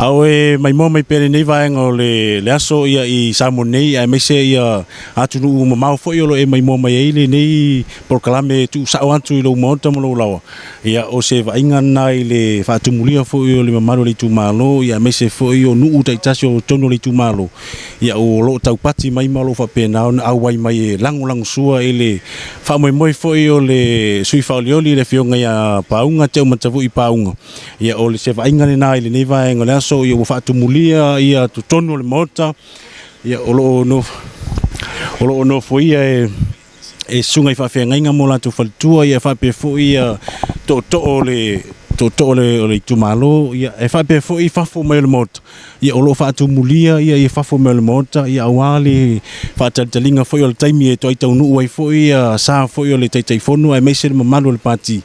A o e maimoa mai pea lenei vaega o le le aso ia i Samoa nei aemaise ia atunuu mamao foi o lo o e maimoa mai ai lenei polokalame e tuusao atu i lou maota ma lou laoa. Ia o se vaaiga lena i le faatumulia foi o le mamalu o le itumalo ia aemaise foi o nuu taitasi o totonu o le itumalo ia o lo o taupati mai ma o lo o faapena ona auai mai e lagolagosua i le faamoemoe foi o le sui faaolioli le Afioga ia Pauga Teomatavui Pauga. Ia o se vaaiga lena i lenei vaega o le aso ia ua faatumulia ia totonu o le Maota ia o lo o nofo o lo o nofoia e e susuga i faafeagaiga ma o latou faletua ia faapea foi ia tootoo o le tootoo o le, o le itumalo ia e faapea foi fafo mai o le Maota ia o lo o faatumulia ia ia fafo mai o le Maota ia aua le faatalitaliga foi o le taimi e toai taunuu ai foi ia sa foi o le Taitaifono aemaise le mamalu o le Pati.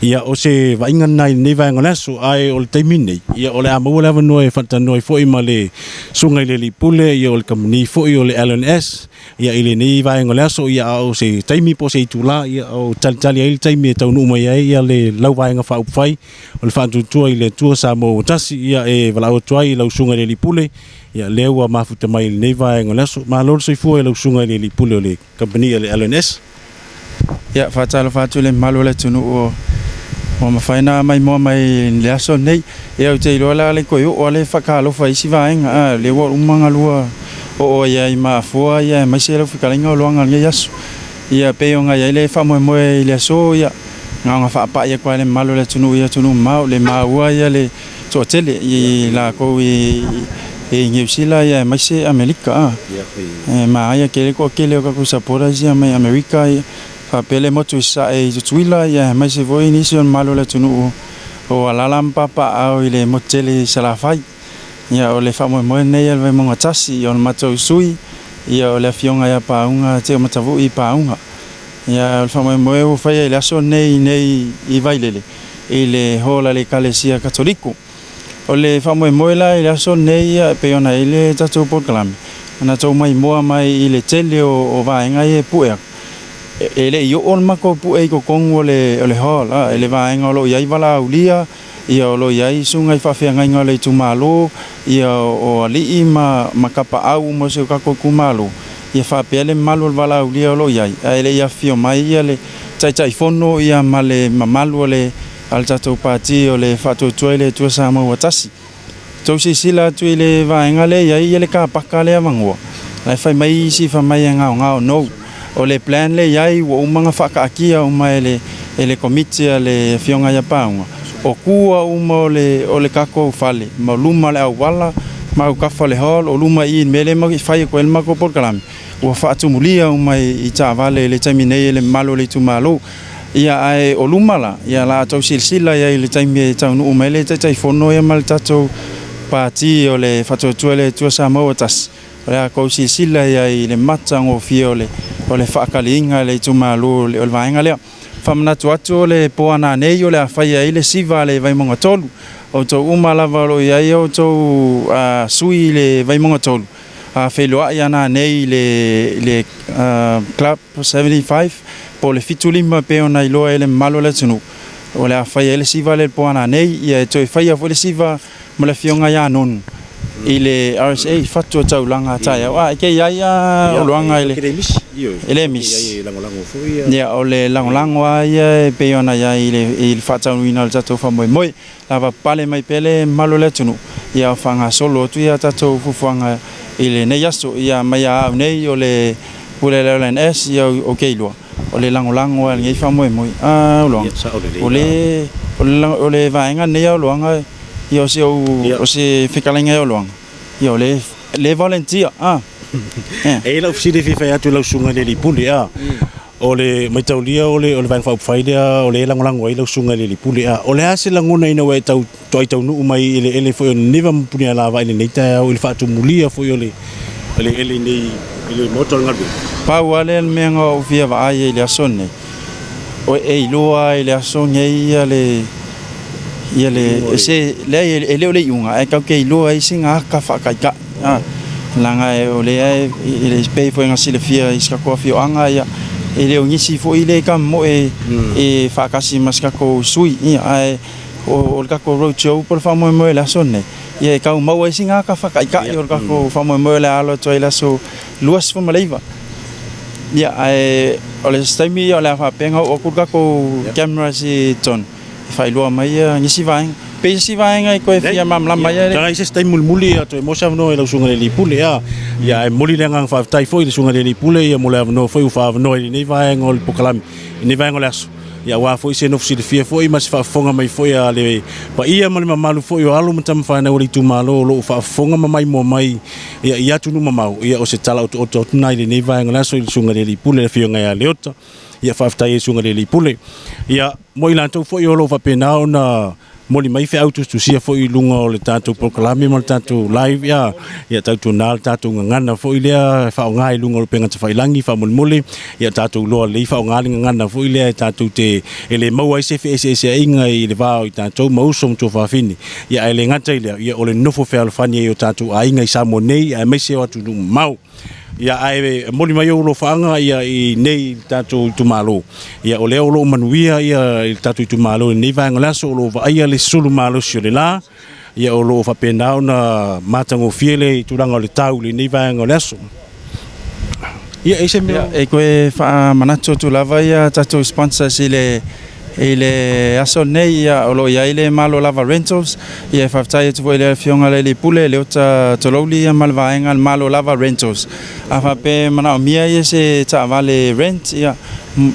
Ia o se vaaiga lena i lenei vaega o le aso, ae o le taimi lenei, ia o le a maua le avanoa e faatalanoa ai foi ma le Susuga i le Alii Pule, ia o le kamupani foi o le LNS, ia i lenei vaega o le aso, ia a o se taimi po o se itula, ia o talitali ai le taimi e taunuu mai ai ia le lau Vaega Faaupufai o le Faatuatua i le Atua Samoa ua Tasi, ia e valaau atu ai i lau Susuga i le Alii Pule, ia lea ua mafuta mai i lenei vaega o le aso. Malo le soifua i lau Susuga i le Alii Pule o le Kamupani a le LNS. Ia, faatalofa atu i le mamalu o le atunuu ua mafai ona maimoa mai i le aso lenei. Ia, ou te iloa o le a le toe oo lava le faatalofa i isi vaega, a o lea ua uma ona lua oo ai ai ma Afoa aemaise lau fetalaiga o Loaga i lenei aso. Ia, e pei ona i ai le faamoemoe i le aso, ia, na ona faapai atu lava i le mamalu o le atunuu i atunuu mamao, le maua le toatele i latou i Niu Sila aemaise Amerika. E manaia tele le toatele o tatou supporters ia mai Amerika faapea le motu i Sasae i Tutuila aemaise foi nisi o le mamalu o le atunuu o alala ma papaaao i le motu tele i Salafai. O le faamoemoe lenei a le Vaimauga 1, o le matou sui o le Afioga ia Pauga Teomatavui Pauga. O le faamoemoe ua faia i le aso lenei i inei i Vailele i le hall a le Ekalesia Katoliko. O le faamoemoe la i le aso lenei e pei ona i ai le tatou polokalame, na tou maimoa mai i le tele o vaega ia e pue atu. E le i oo le matou pue i totonu o le hall, i le vaega o lo o i ai valaaulia, ia o lo o i ai susuga i faafeagaiga o le itumalo, ia o alii ma tapaau uma o si o tatou itumalo, ia faapea le mamalu o le valaaulia o lo o i ai, ae le i afifio mai ia le Taitaifono ia ma le mamalu o le a le tatou Pati o le Faatuatua i le Atua Samoa ua Tasi. Tou silasila atu i le vaega lea e i ai le kapaka lea avanoa, la e fai mai isi fai mai e gaogao no. O le plan lea e i ai ua uma ona faakaatia uma e le e le komiti a le Afioga ia Pauga, o tua uma o le o le tatou fale ma luma o le auala ma autafa o le hall, o luma i i le mea lea e fai atu ai le matou polokalame, ua faatumulia uma i taavale i le taimi nei e le mamalu o le itumalo. Ia, ae o luma la, ia la tou silasila i ai i le taimi e taunuu mai le Taitaifono ia ma le tatou Pati o le Faatuatua i le Atua Samoa ua Tasi, o le a tou silasila i ai i le matagofie o le o le faakaliina e le itumalo o le vaega lea. Faamanatu atu o le po a nanei o le a faia ai le siva a le Vaimauga 3. Outou uma lava o lo o i ai outou sui i le Vaimauga 3, a feiloai a nanei i le i le Club 75 po o le 75 e pei ona iloa ai e le mamalu o le atunuu, o le a faia ai le siva lea i le po a nanei, ia e toe faia foi le siva ma le Afioga ia Nonu i le RSA i fatu o taulaga taeao. A, e ke i ai a oloaga i le E le misi. Ia, o le lagolago lava ia e pei ona i ai i le faataunuuina o le tatou faamoemoe. Lava pale mai pea le mamalu o le atunuu, ia faagasolo atu ia tatou fuafuaga i lenei aso. Ia mai a au nei o le Pule a le LNS, ia ou te iloa, o le lagolago lava i lenei faamoemoe. A Oloaga, o le, o le vaega lenei a Oloaga, ia o se ou, o se fetalaiga ia Oloaga, ia o le, le volunteer, a. E i ai lau fesili e fia fai atu i lau susuga i le Alii Pule, a. O le maitaulia o le Vaega Faaupufai lea o lea e lagolago ai lau Susuga i le Alii Pule. A o le a se lagona ina ua e tau toai taunuu mai i eleele foi o Niniva ma Punialavaa i lenei taeao i le faatumulia foi o le eleele nei i le Maota o le Galuega? Pau lava lea le mea na ou fia vaai ai i le aso lenei, o e iloa lava i le aso lenei ia le, ia le, se, leai e le o le iuga ae tatou te iloa ai sina ata faataitai. Leaga o lea e pei foi ona silafia i si tatou afioaga, ia, e le o nisi foi le tamomoe e faatasi ma si tatou sui, ia, ae o le tatou road show po o le faamoemoe i le aso lenei, Ia e tau maua ai sina ata faataitai o le tatou faamoemoe o le a alo atu ai i le aso 29. Ia ae o le isi taimi ia o le a faapea ona oo atu le tatou cameras i totonu e faailoa mai nisi vaega. Pe i isi vaega e toe fia malamalama ai. Leai, i se isi taimi mulimuli ia toe maua se avanoa i lau Susuga i le Alii Pule. Ia ae momoli le agaga faafetai foi i le Susuga i le Alii Pule ia mo le avanoa foi ua faaavanoa i lenei vaega o le polokalame, i lenei vaega o le aso. Ia aua foi se nofo silafia foi ma se faafofoga mai foi a le paia ma le mamalu foi o alo ma tama fanau a le itumalo o lo o faafofoga ma maimoa mai ia i atunuu mamao. Ia o se tala otooto atu lena i lenei vaega o le aso i le Susuga i le Alii Pule le Afioga ia Leota. Ia faafetai ai i le Susuga i le Alii Pule. Ia mo i latou foi o lo o faapena ona moli mai feau tusitusia foi i luga o le tatou polokalame ma le tatou live, ia, ia tautuana le tatou gagana foi lea e faaaoga i luga o le upega tafailagi faamolemole, ia tatou iloa lelei faaaoga le gagana foi lea e tatou te e le maua ai se feeseeseaiga i le va o i tatou ma uso ma tuafafine. Ia ae le gata i lea, ia o le nofo fealofani ai o tatou aiga i Samoa nei aemaise o atunuu mamao. Ia ae momoli mai ou alofaaga ia i nei i le tatou itumalo. Ia o lea o lo o manuia ia i le tatou itumalo i lenei vaega o le aso o lo o vaaia le sulu malosi o le la. Ia o lo o faapena ona matagofie le tulaga o le tau i lenei vaega o le aso. Ia e i ai se mea. Ia e toe faamanatu atu lava ia tatou sponsors i le I le aso lenei, ia, o lo o i ai le Malo Lava Rentals. Ia, e faafetai atu foi i le Afioga i le Alii Pule, Leota Tolouli, ia, ma le vaega a le Malo Lava Rentals. A faapea e manaomia ia se taavale rent, ia,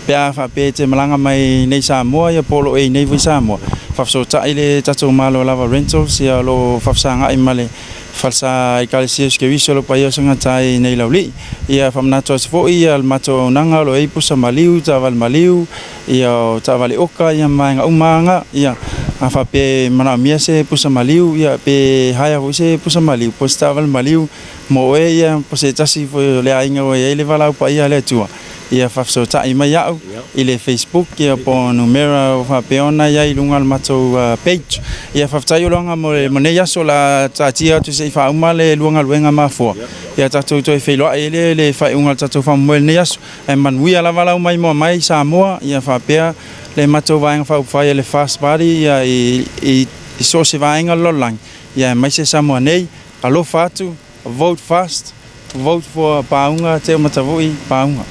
pe a faapea e te malaga mai nei i Samoa, ia, po o lo o e i nei foi i Samoa, faafesootai le tatou Malo Lava Rentals, ia, o lo o faafesagai ma le Falesa Ekalesia o Keriso o lo o paia o Sagata i nei Laulii. Ia, faamanatu atu foi, ia, le matou auaunaga o lo o i ai pusa maliu, taavale maliu, Ia o taavale oka ia ma vaega uma lava na. Ia a faapea e manaomia se pusa maliu ia pe hire foi se pusa maliu po o se taavale maliu mo oe ia po o se tasi foi o le aiga ua i ai le valaau paia a le Atua, ia faafesootai mai au i le Facebook ia po o numera ua faapea ona i ai i luga o le matou page. Ia faafetai Oloaga mo lenei aso o le a taatia atu se i faauma le lua galuega mafoa ia tatou toe feiloai ai lea i le faaiuga o le tatou faamoemoe i lenei aso. Ae manuia lava lau maimoa mai Samoa, ia faapea le matou Vaega Faaupufai a le FAST Party ia i so o se vaega o le lalolagi, ia aemaise Samoa nei, alofa atu, vote fast, vote for Paauga Teumatavui Paauga.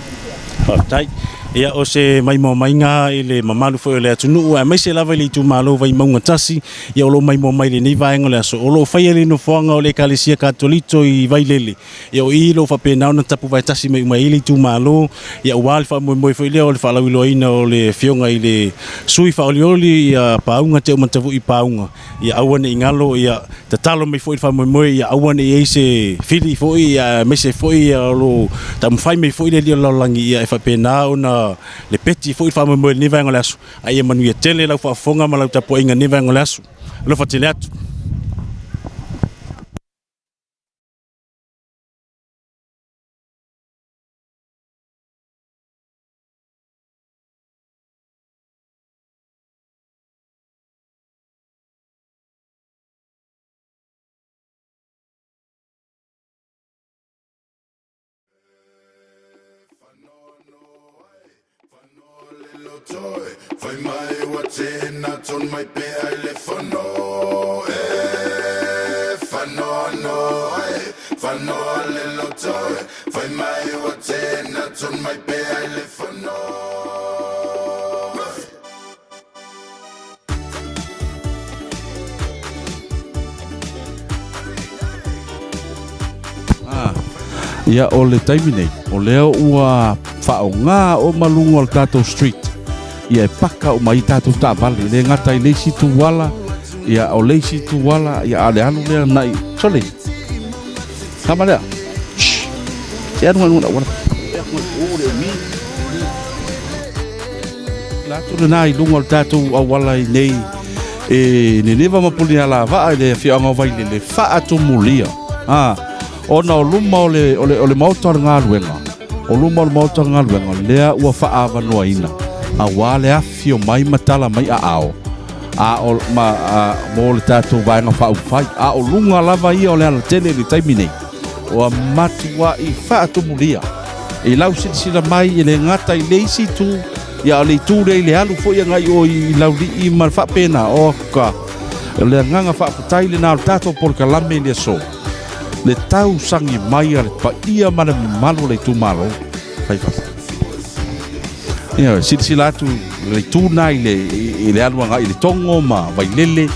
Faafetai. Ia, o se maimoa maiga i le mamalu foi o le atunuu, aemaise lava i le itumalo Vaimauga 1, ia o lo o maimoa mai i lenei vaega o le aso. O lo o faia le nofoaga o le Ekalesia Katoliko i Vailele, Ia o i lo faapena ona tapuvae tasi mai uma ai le itumalo, ia aua le faamoemoe foi lea o le faalauiloaina o le Afioga i le Sui Faaolioli ia Paauga Teumatavui Paauga, ia aua ne i galo, ia tatalo mai foi le faamoemoe, ia aua ne i i ai se fili foi, ia aemaise foi ia o lo o taumafai mai foi le Alii o le Lalolagi, ia e faapena ona lepeti foi le faamoemoe i lenei vaega o le aso, a ia manuia tele lau faafofoga ma lau tapuaiga i lenei vaega o le aso. Alofa tele atu. Ia, o le taimi nei, o lea ua faaaoga uma luga o le tatou street. Ia, e paka uma ai tatou taavale. E le gata i le isi itu ala, ia, o le isi itu ala, ia, a o le alu lea agai. Sole, kama lea. Shh. E alu alu auala. La atu lena i luga o le tatou auala i nei e Neneva ma Punialavaa i le afioaga o Vailele, faatumulia. Ah, ona o luma o le, o le, o le maota o le galuega, o luma o le maota o le galuega, lea ua faaavanoaina, auā le afifio mai ma tala mai aao, a o, ma, a, mo le tatou Vaega Faaupufai. A o luga lava ia o le alatele i le taimi nei, ua matuai faatumulia. I lau silasila mai e le gata i le isi itu, ia o le itu lea i le alu foi agai o i Laulii ma le faapena, oka. O le agaga faafetai lena o le tatou polokalame i le aso, le tausagi mai a le paia ma le mamalu o le itumalo. Fai faafetai. Ia, silasila atu le itu lena i le, i le alu agai i le Togo ma Vailele,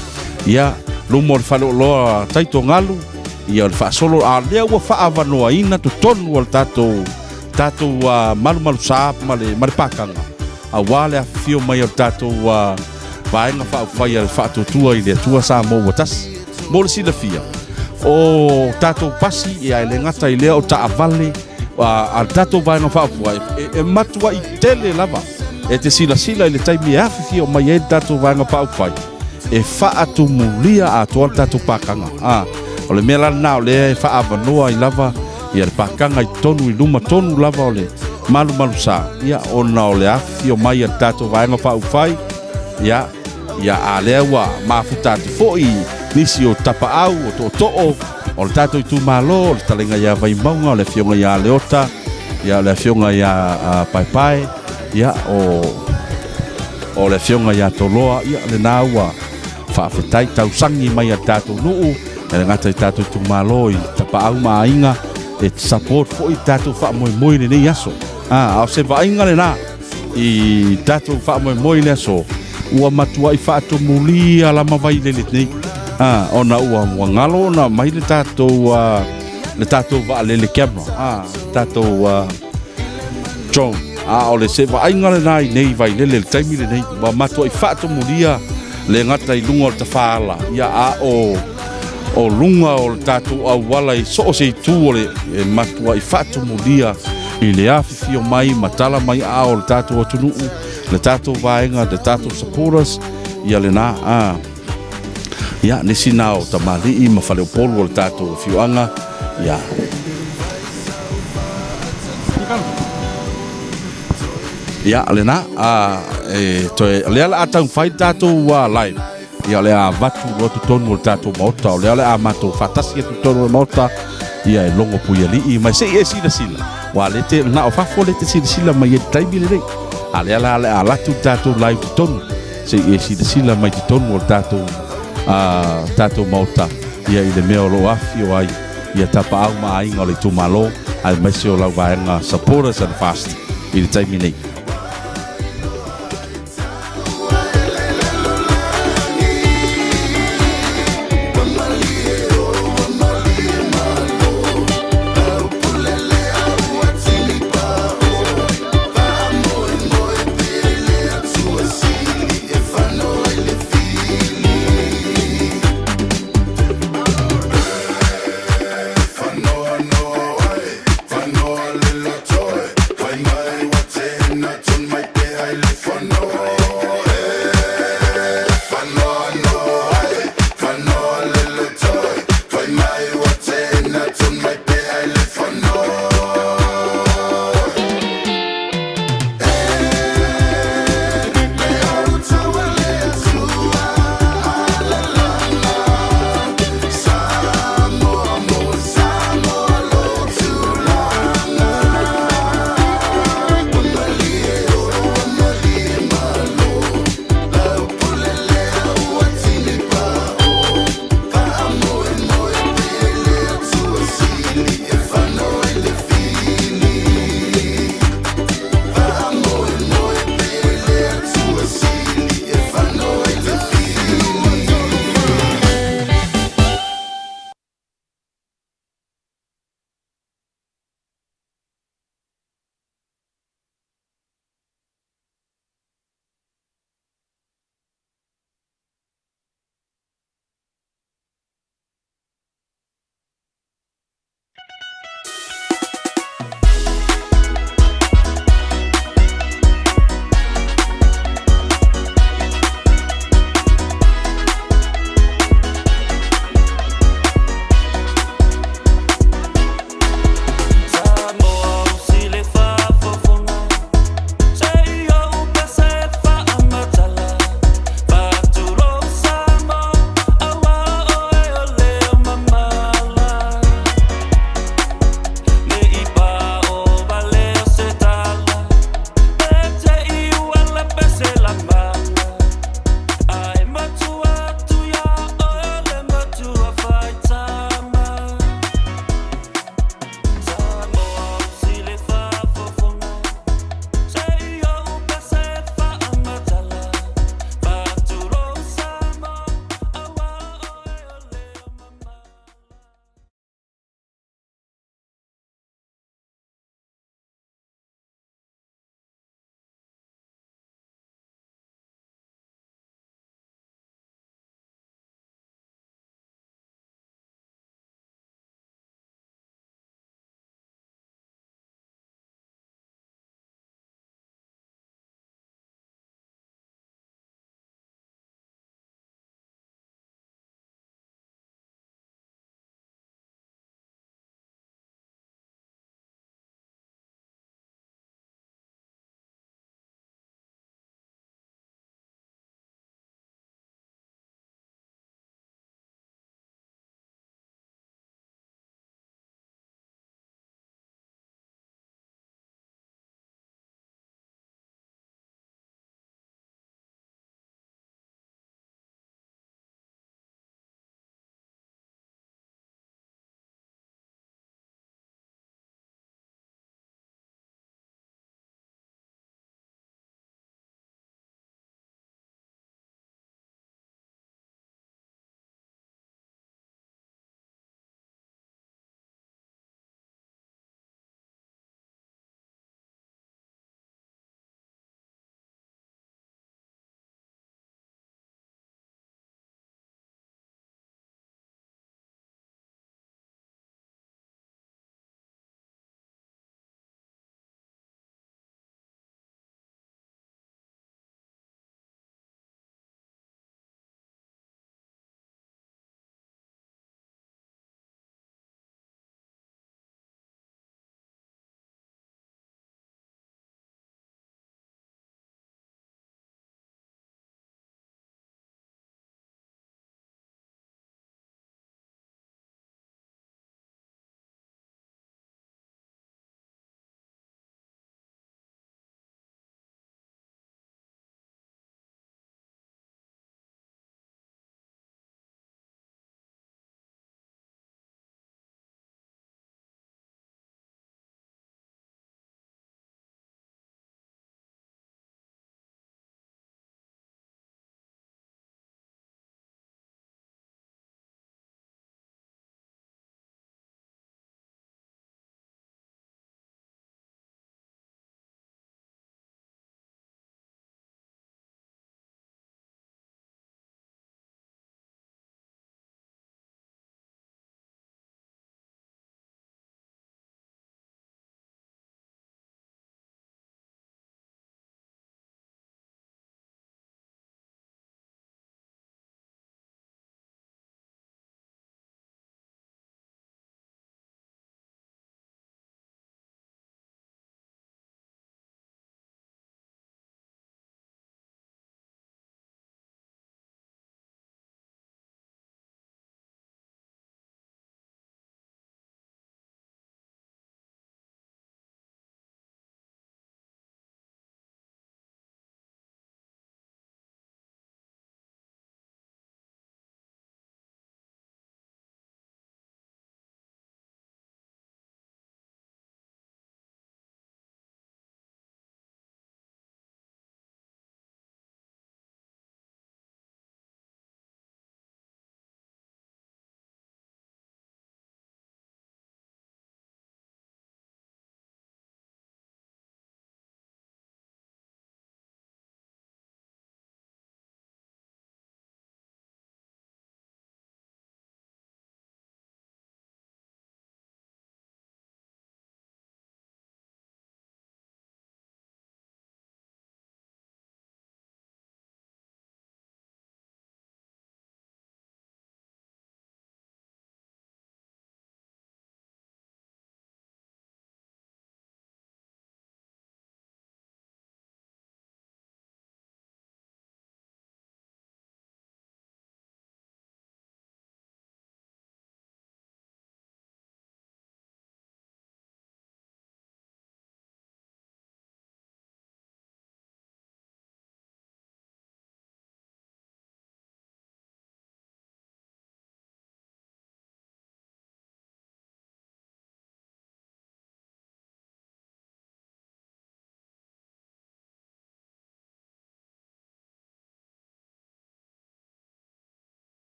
ia, luma o le faleoloa Taitogalu, ia, o le faasolo, a o lea ua faaavanoaina totonu o le tatou, tatou uh, malumalusa ma le, ma le pakaga, aua le afifio mai o le tatou uh, Vaega Faaupufai a le Faatuatua i le Atua Samoa ua tasi. Mo le silafia, o tatou pasi, ia e le gata i lea o taavale a le tatou Vaega Faaupufai, e, e matuai tele lava e te silasila i le taimi e afifio mai ai le tatou Vaega Faaupufai, e faatumulia atoa le tatou pakaga. A, o le mea la lena o lea e faaavanoa ai lava ia le pakaga i totonu i luma tonu lava o le malumalusa, ia ona o le afifio mai a le tatou Vaega Faaupufai, ia, ia a lea ua mafuta atu foi nisi o tapaau, o tootoo o le tatou itumalo, o le fetalaiga ia Vaimauga, o le afioga ia Leota, ia o le afioga ia Paepae, ia o o le afioga ia Toloa, ia lena ua faafetai tausagi mai a le tatou nuu, e le gata i tatou itumalo i tapaau ma aiga, e support foi le tatou faamoemoe i lenei aso. A o se vaaiga lena i tatou faamoemoe i le aso, ua matuai faatumulia lama Vailele nei, a, ona ua, ua galo ona mai le tatou, uh, le tatou vaalele camera, a, tatou uh, drone. A o le se vaaiga lena i nei Vailele i le taimi lenei, ua matuai faatumulia le gata i luga o le tafaala, ia a o o luga o le tatou auala i so o se itu o le e matuai faatumulia i le afifio mai ma tala mai aao o le tatou atunuu, le tatou vaega, le tatou supporters, ia lena, a. Ia, nisi na o tamalii ma faleupolu o le tatou afioaga, ia. Ia, lena, a, e toe, o lea o le a taumafai le tatou live. Ia, o le a avatu loa totonu o le tatou Maota, o lea o le a matou faatasi atu totonu o le Maota, ia e logo puialii mai se i e silasila. Ua le te, na o fafo le te silasila mai i le taimi lenei. A lea la o le a alu atu le tatou live totonu, se i e silasila mai totonu o le tatou, tatou Maota, ia i le mea o lo o afifio ai ia tapaau ma aiga o le itumalo, aemaise o lau vaega supporters and fast i le taimi nei.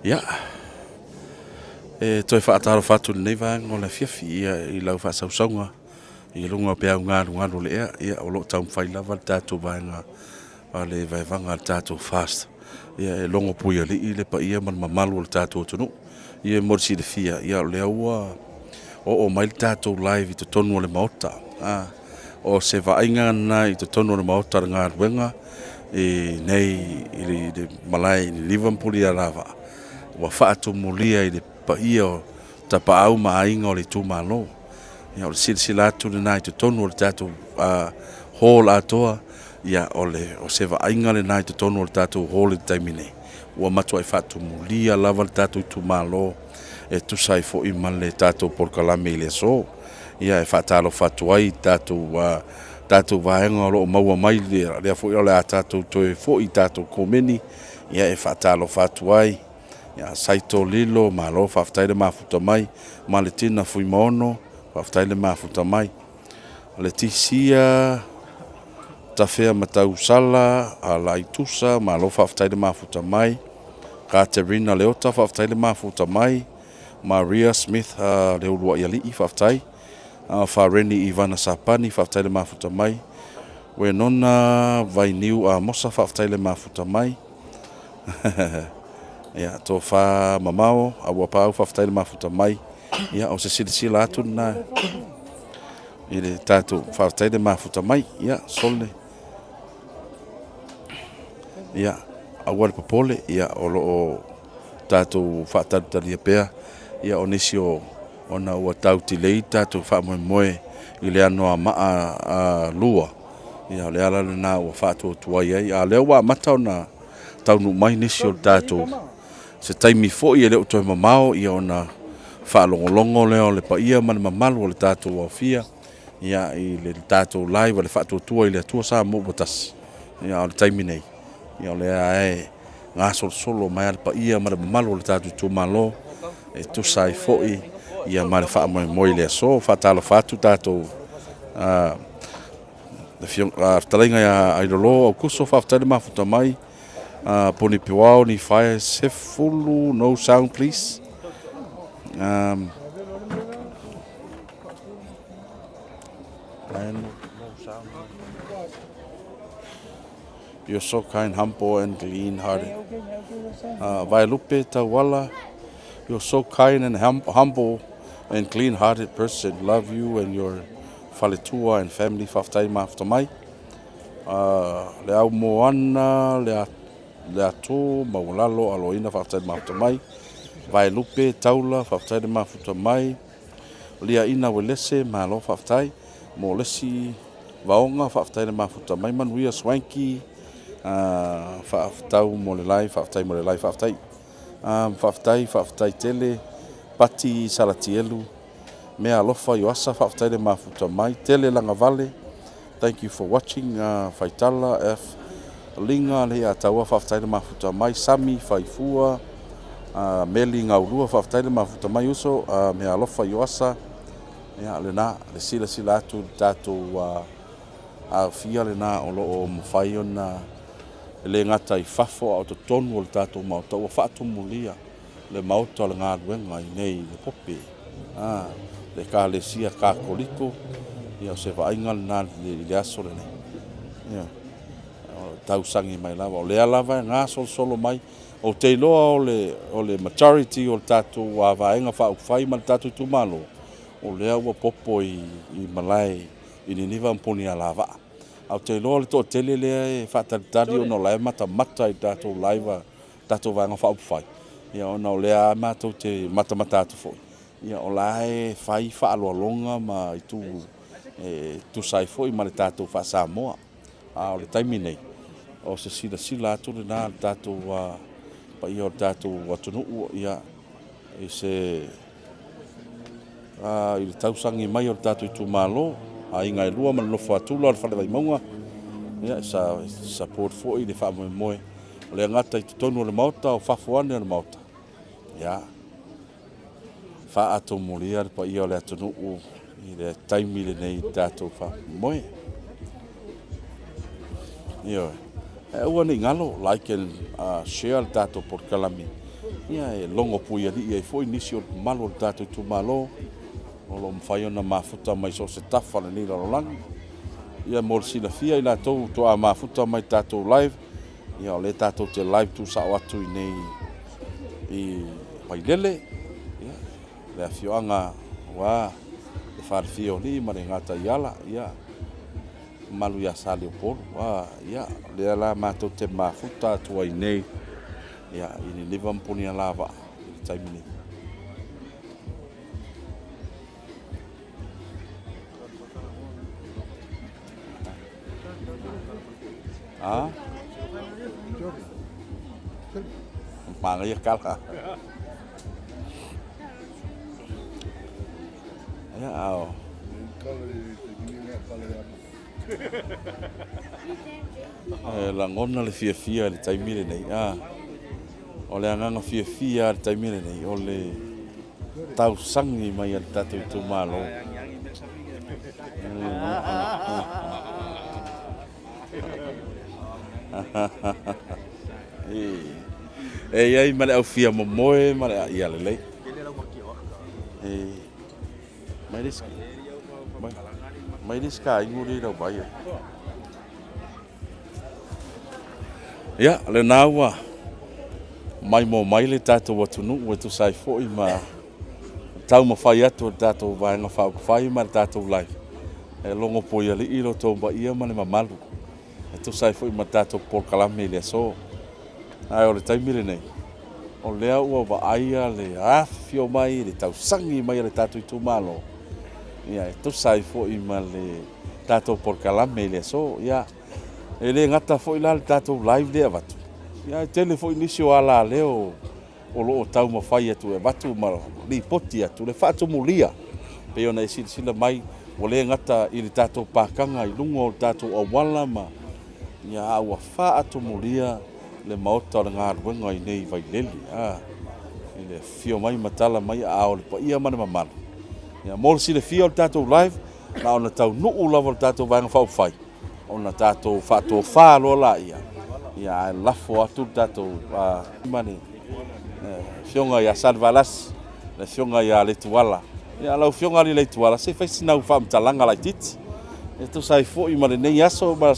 Ia, e toe faatalofa atu i lenei vaega o le afiafi ia, i lau faasausauga i luga o peau galugalu o le ea, ia, o lo o taumafai lava le tatou vaega a le vaevaga a le tatou FAST, ia, e logo puialii le paia ma le mamalu o le tatou atunuu. Ia, mo le silafia, ia, o lea ua oo mai le tatou live i totonu o le Maota. A, o se vaaiga lena i totonu o le Maota o le galuega i nei i le malae i Niniva ma Pulialavaa, ua faatumulia i le paia o tapaau ma aiga o le itumalo. Ia, o le silasila atu lena i totonu o le tatou hall atoa, ia, o le, o se vaaiga lena i totonu o le tatou hall i le taimi nei. Ua matuai faatumulia lava le tatou itumalo e tusa ai foi ma le tatou polokalame i le aso. Ia, e faatalofa atu ai i tatou, tatou vaega o lo o maua mai, lea foi o le a tatou toe foi i tatou komeni, ia, e faatalofa atu ai. Ia Saito Lilo, malo faafetai le mafuta mai. Maletina Fuimaono, faafetai le mafuta mai. Letisia Tafea Matausala, Alaitusa, malo faafetai le mafuta mai. Katerina Leota, faafetai le mafuta mai. Maria Smith Leuluaialii, faafetai. Fareni Ivana Sapani, faafetai le mafuta mai. Wenona Vainiu Amosa, faafetai le mafuta mai. Ia, tofa mamao, Auapaau, faafetai le mafuta mai. Ia, o se silasila atu lena i le tatou, faafetai le mafuta mai. Ia, sole. Ia, aua le popole, ia, o lo o tatou faatalitalia pea, ia, o nisi o, ona ua tau delay tatou faamoemoe i le Anoamaa 2, ia, o le ala lena ua faatuatuai ai, a o lea ua amata ona taunuu mai nisi o le tatou, se taimi foi e le o toe mamao, ia, ona faalogologo lea o le paia ma le mamalu o le tatou aofia, ia, i le tatou live a le Faatuatua i le Atua Samoa ua Tasi. Ia, a o le taimi nei, ia, o lea e gasolosolo mai lava le paia ma le mamalu o le tatou itumalo e tusa ai foi ia ma le faamoemoe i le aso. Faatalofa atu tatou le fetalaiga ia Ailolo Aukuso, faafetai le mafuta mai. Ponipiwao Nifae Sefulu, no sound please. And no sound. You're so kind, humble and clean hearted. Vaelupe Tauala, you're so kind and hum humble and clean hearted person. Love you and your faletua and family. Faafetai mafuta mai. Le au moana, le, a, le ato, maualalo, aloina, faafetai le mafuta mai. Vaelupe Taula, faafetai le mafuta mai. Liaina Welese, malo faafetai. Mo lesi Vaoga, faafetai le mafuta mai. Manuia Swanky, faafetau mo le live, faafetai mo le live, faafetai. Faafetai, faafetai tele. Pati Salatielu, mea alofa Ioasa, faafetai le mafuta mai. Tele Lagavale, thank you for watching. Faitala F Liga Leiataua, faafetai le mafuta mai. Sami Faifua, Meli Gaulua, faafetai le mafuta mai uso. Mea alofa Ioasa, Ia, lena, le silasila atu i le tatou aofia lena o lo o mafai ona, e le gata i fafo a o totonu o le tatou Maota, ua faatumulia le Maota o le galuega i nei i Lepope, a, le Ekalesia Katoliko, ia o se vaaiga lena i le aso lenei. Ia, tausagi mai lava, o lea lava e gasolosolo mai. Ou te iloa o le, o le majority o le tatou vaega faaupufai ma le tatou itumalo, o lea ua popo i, i malae i Niniva ma Punialavaa. Ae ou te iloa o le toatele lea e faatalitali ona o la e matamata i le tatou live a tatou Vaega Faaupufai, ia ona o lea lava matou te matamata atu foi, ia o la e fai faaaloaloga ma itu e tusa ai foi ma le tatou faa-Samoa. A o le taimi nei, o se silasila atu lena a le tatou paia o le tatou atunuu ia, i se i le tausagi mai o le tatou itumalo, aiga e lua ma le nofo a Tula o le Fale Vaimauga, ia, sa support foi le faamoemoe, o le gata i totonu o le Maota, o fafo ane o le Maota, ia, Faaatomulia le paia o le atunuu i le taimi lenei i le tatou faamoemoe. Ioe. Ae aua ne i galo, like and share le tatou polokalame. Ia, e logo puialii ai foi nisi o le mamalu o le tatou itumalo o lo o mafai ona mafuta mai so o se tafa o lenei lalolagi. Ia, mo le silafia i latou toa mafuta mai tatou live, ia o lea tatou te live tuusao atu i nei i Vailele, ia, le afioaga aua le falefia o alii ma le gataiala, ia, mamalu ia Saleupolu. A, ia, o lea la matou te mafuta atu ai nei, ia, i Niniva ma Punialavaa i le taimi nei. A? Manaia kala. Ia, ao. E lagona le fiafia i le taimi lenei. A, o le agaga fiafia lava i le taimi lenei, o le tausagi mai a le tatou itumalo. E i ai ma le au fia momoe ma le ia lelei. Mai le mai le ska ingu le lau vai. Ia, lena ua maimoa mai le tatou atunuu e tusa ai foi ma taumafai atu e le tatou Vaega Faaupufai ma le tatou Life e logo poialii lo outou paia ma le mamalu e tusa ai foi ma le tatou polokalame i le aso. Ae o le taimi lenei, o lea ua vaaia le afifio mai, le tausagi mai a le tatou itumalo, ia e tusa ai foi ma le tatou polokalame i le aso. Ia, e le gata foi la le tatou live lea e avatu, ia ae tele foi nisi o alaleo o lo o taumafai atu e avatu ma lipoti atu le faatumulia pei ona e silasila mai ua le gata i le tatou pakaga i luga o le tatou auala ma ia a ua faatumulia le maota o le galuega i nei Vailele a i le afifio mai ma tala mai aao o le paia ma le mamalu. Ia mo le silafia o le tatou live na ona taunuu lava o le tatou Vaega Faaupufai ona tatou faatofa loa laia, ia ae lafo atu le tatou ma le Afioga ia Salevalasi, le Afioga ia Letuala. Ia lau Afioga alii Leituala, se i fai sina au faamatalaga laitiiti e tusa ai foi ma lenei aso ma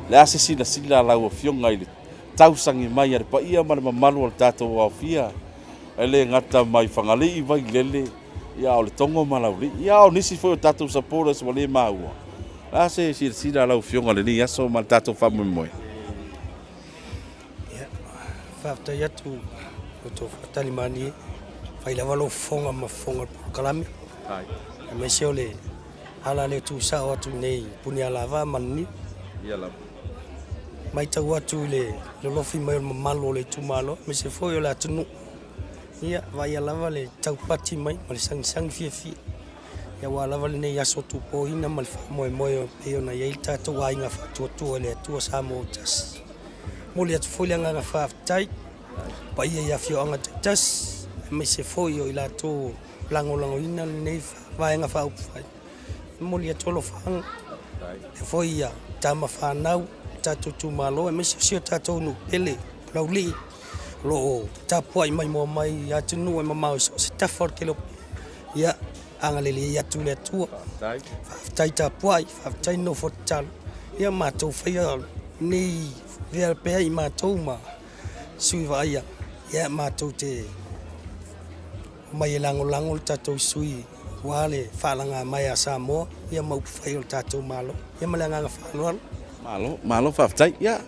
le a se silasila a lau Afioga i le tausagi mai a le paia ma le mamalu o le tatou aofia e le gata mai Fagalii, Vailele, Ia o le Togo ma Laulii. Ia o nisi foi o tatou supporters ua le maua. O le a se silasila a lau Afioga i lenei aso ma le tatou faamoemoe? Ia, faafetai atu i lo outou faatali manie. Fai lava lou fofoga ma fofoga o le polokalame. Aemaise o le ala lea tuusao atu nei i Punialavaa ma Niniva. Ia lava. Matau atu i le lolofi mai o le mamalu o le itumalo, aemaise foi o le atunuu. Ia, vaaia lava le taupati mai ma le sagisagi fiafia, ia aua lava lenei aso tupoina ma le faamoemoe e pei ona i ai le tatou aiga faatuatua i le Atua Samoa ua tasi. Momoli atu foi le agaga faafetai i le paia i afioaga taitasi, aemaise foi o i latou o lagolagoina lenei Vaega Faaupufai. E momoli atu alofaaga, faapea foi ia tama fanau o le tatou itumalo aemaise o si o tatou nuu pele o Laulii o lo o tapuai maimoa mai i atunuu e mamao i so o se tafa o le kelope. Ia, agalelei atu le Atua. Faafetai tapuai, faafetai nofo tatalo. Ia matou faia nei vea pea i matou ma sui vaaia. Ia matou te Omai e lagolago le tatou sui aua le faalaga mai a Samoa ia ma upufai o le tatou Malo. Ia ma le agaga faaaloalo. Malo, malo faafetai. Ia,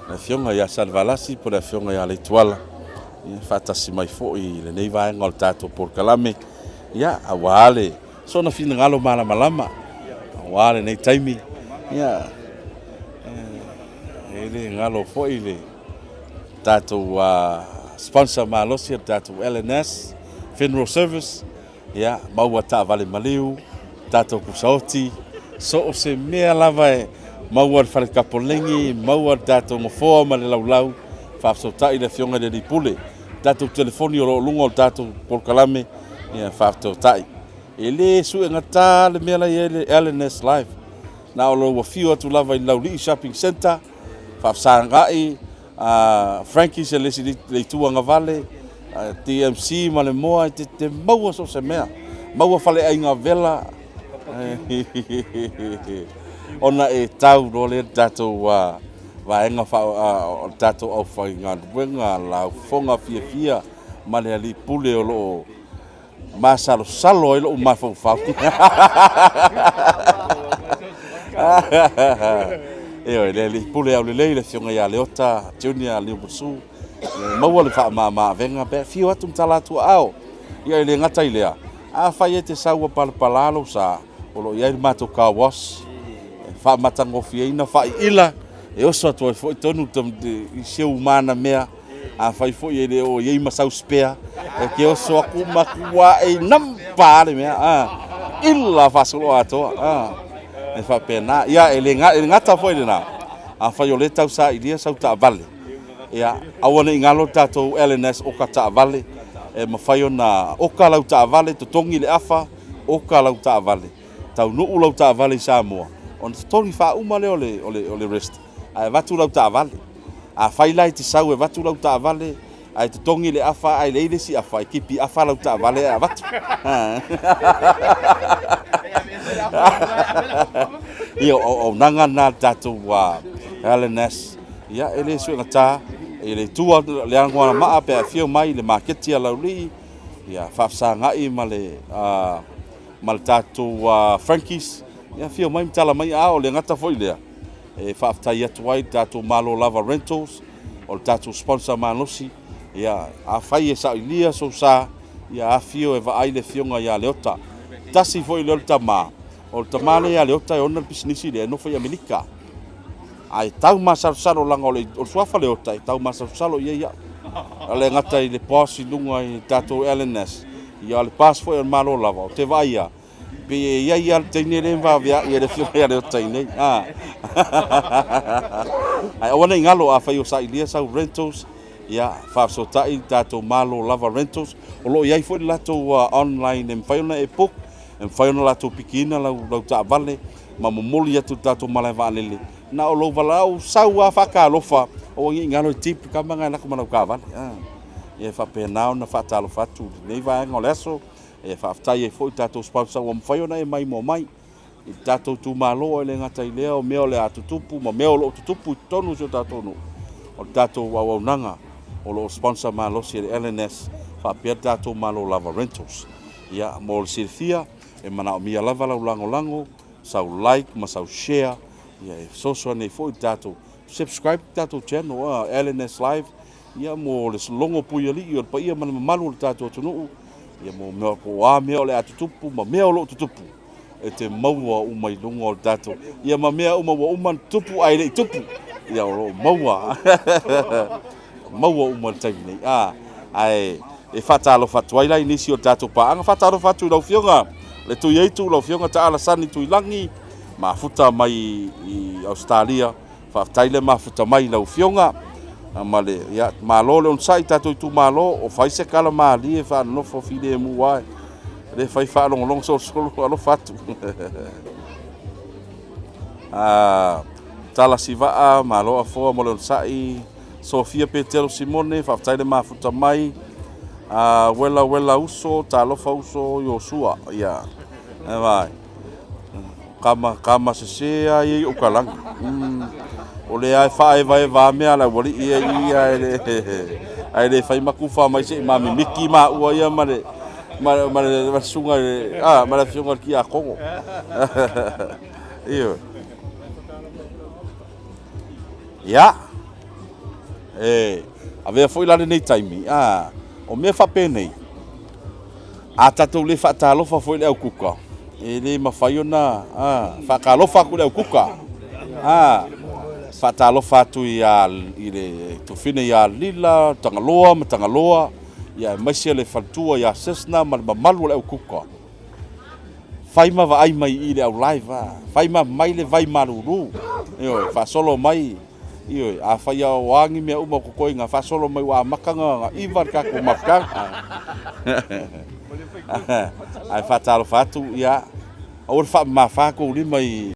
le Afioga ia Salevalasi po o le Afioga ia Leituala, ia faatasi mai foi i lenei vaega o le tatou polokalame, ia, aua le sona finagalo malamalama, aua lenei taimi, ia, e le galo foi le tatou sponsor malosi o le tatou LNS Funeral Service, ia, maua taavale maliu, tatou pusaoti, so o se mea lava e maua le fale tapoleni, maua le tatou nofoa ma le laulau, faafesootai le Afioga i le Alii Pule. Tatou telefoni o lo o luga o le tatou polokalame, ia, faafesootai. E le suegata le mea la e i ai le LNS Live. Na o lou afio atu lava i le Laulii Shopping Centre, faafesagai Frankie's e le isi le itu agavale, DMC ma le moa e te maua so o se mea. Maua faleaiga vela ona e tau loa lea le tatou vaega o le tatou aufaigaluega laufofoga fiafia ma le alii pule o lo o masalosalo ai lou mafaufau. Ioe, le alii pule aulelei le afioga ia Leota Junior Liumasu, maua le faamama-avega pe afio atu ma tala atu aao. Ia e le gata i lea, afai e te sau ua palapala lou sa, o lo o i ai le matou car wash e faamatagofieina faaiila e oso atu ai foi tonu i si ou manamea. Afai foi e le o i ai ma sau spare, e te oso atu ma matua e nampa le mea, a, ila faasolo atoa, a, e faapena. Ia, e le, e le gata foi lena, afai o lea e tau sailia sau taavale, ia, aua ne i galo le tatou LNS oka taavale, e mafai ona oka lau taavale, totogi le afa, oka lau taavale, taunuu lau taavale i Samoa, ona totogi faauma lea o le, o le, o le rest, ae avatu lau taavale. Afai la e te sau e avatu lau taavale ae totogi le afa ae leai le isi afa, e kipi afa lau taavale ae avatu. Ia, o auaunaga lena a le tatou LNS. Ia, e le suegata, e le tua le anoamaa pe a afio mai i le maketi a Laulii, ia, faafesagai ma le ma le tatou Frankies, ia afio mai ma tala mai aao, le gata foi lea. E faafetai atu ai i le tatou Malo Lava Rentals, o le tatou sponsor malosi. Ia, afai e saoilia sou sa, ia afio e vaai le afioga ia Leota. Tasi foi lea o le tama, o le tama lea ia Leota e ona le pisinisi lea e nofo i Amerika. Ae tau masalosalo leaga o le, o le suafa Leota e tau masalosalo i ai au. E le gata i le boss i luga i le tatou LNS, ia o le boss foi o le Malo Lava, ou te vaai lava, Pei e i ai lava le teine lea e vaveai e le afioga ia Leota i nei. Ae aua ne i galo, afai o sailia sau rentals, ia, faafesootai i le tatou Malo Lava Rentals. O lo o i ai foi le latou online e mafai ona e book, e mafai ona latou pikiina lau, lau taavale ma momoli atu i le tatou malae vaalele. Na o lou valaau sau lava faatalofa, aua ne i galo e tip le tama lena e alu atu ma lau taavale. Ia e faapena ona faatalofa atu i lenei vaega o le aso. E faafetai ai foi i tatou sponsor ua mafai ona e maimoa mai i le tatou itumalo, e le gata i lea o mea o le a tutupu ma mea o lo o tutupu i totonu o si o tatou nuu, o le tatou auaunaga o lo o sponsor malosi e le LNS faapea le tatou Malo Lava Rentals. Ia, mo le silafia, e manaomia lava lau lagolago, sau like ma sau share, ia e fesoasoani ai foi i le tatou subscribe i le tatou channel, LNS Live, Ia mo le logo puialii o le paia ma le mamalu o le tatou atunuu, ia mo mea po o a mea o le a tutupu ma mea o lo o tutupu e te maua uma i luga o le tatou, ia ma mea uma ua uma ona tutupu ae le i tupu, ia o lo o maua maua uma i le taimi nei. A, ae e faatalofa atu ai la i nisi o tatou paaga, faatalofa atu i lau Afioga le Tuiaitu, lau Afioga Taala Sani Tuilagi, mafuta mai i Ausetalia, Faafetai le mafuta mai i lau Afioga ma le, ia, malo le onosai tatou itumalo, o fai se kala malie faanonofo filemu lava, e le fai faalogologo solosolo, alofa atu. Tala Sivaa, malo Afoa mo le onosai, Sofia Petelo Simone, faafetai le mafuta mai, Wela Wela Uso, talofa Uso Iosua, ia, e vai. Kama, kama sese a ia i ou kalagi. O lea e faaevaeva a mea a le aualii ia i ia e le, ae le fai makufa mai se i mamimiki maua ia ma le, ma le, ma le, ma le susuga i le, a, ma le afioga i le Tiakono. Ioe. Ia, e avea foi la lenei taimi, a, o mea faapenei, a tatou le faatalofa foi i le aukuka, e le mafai ona faatalofa atu i le aukuka, a, faatalofa atu i, a, i le tofine ia Lila, Tagaloa ma Tagaloa, ia aemaise le faletua ia Sesna ma le mamalu o le aukuka. Fai ma vaai mai i le au live a, fai ma mai le vai malulu, ioe, faasolo mai, ioe, afai a o a ni mea uma o totoe faasolo mai ua amata ona iva le tatou mafutaga. Ae faatalofa atu, ia, aua le faamamafa tou lima i.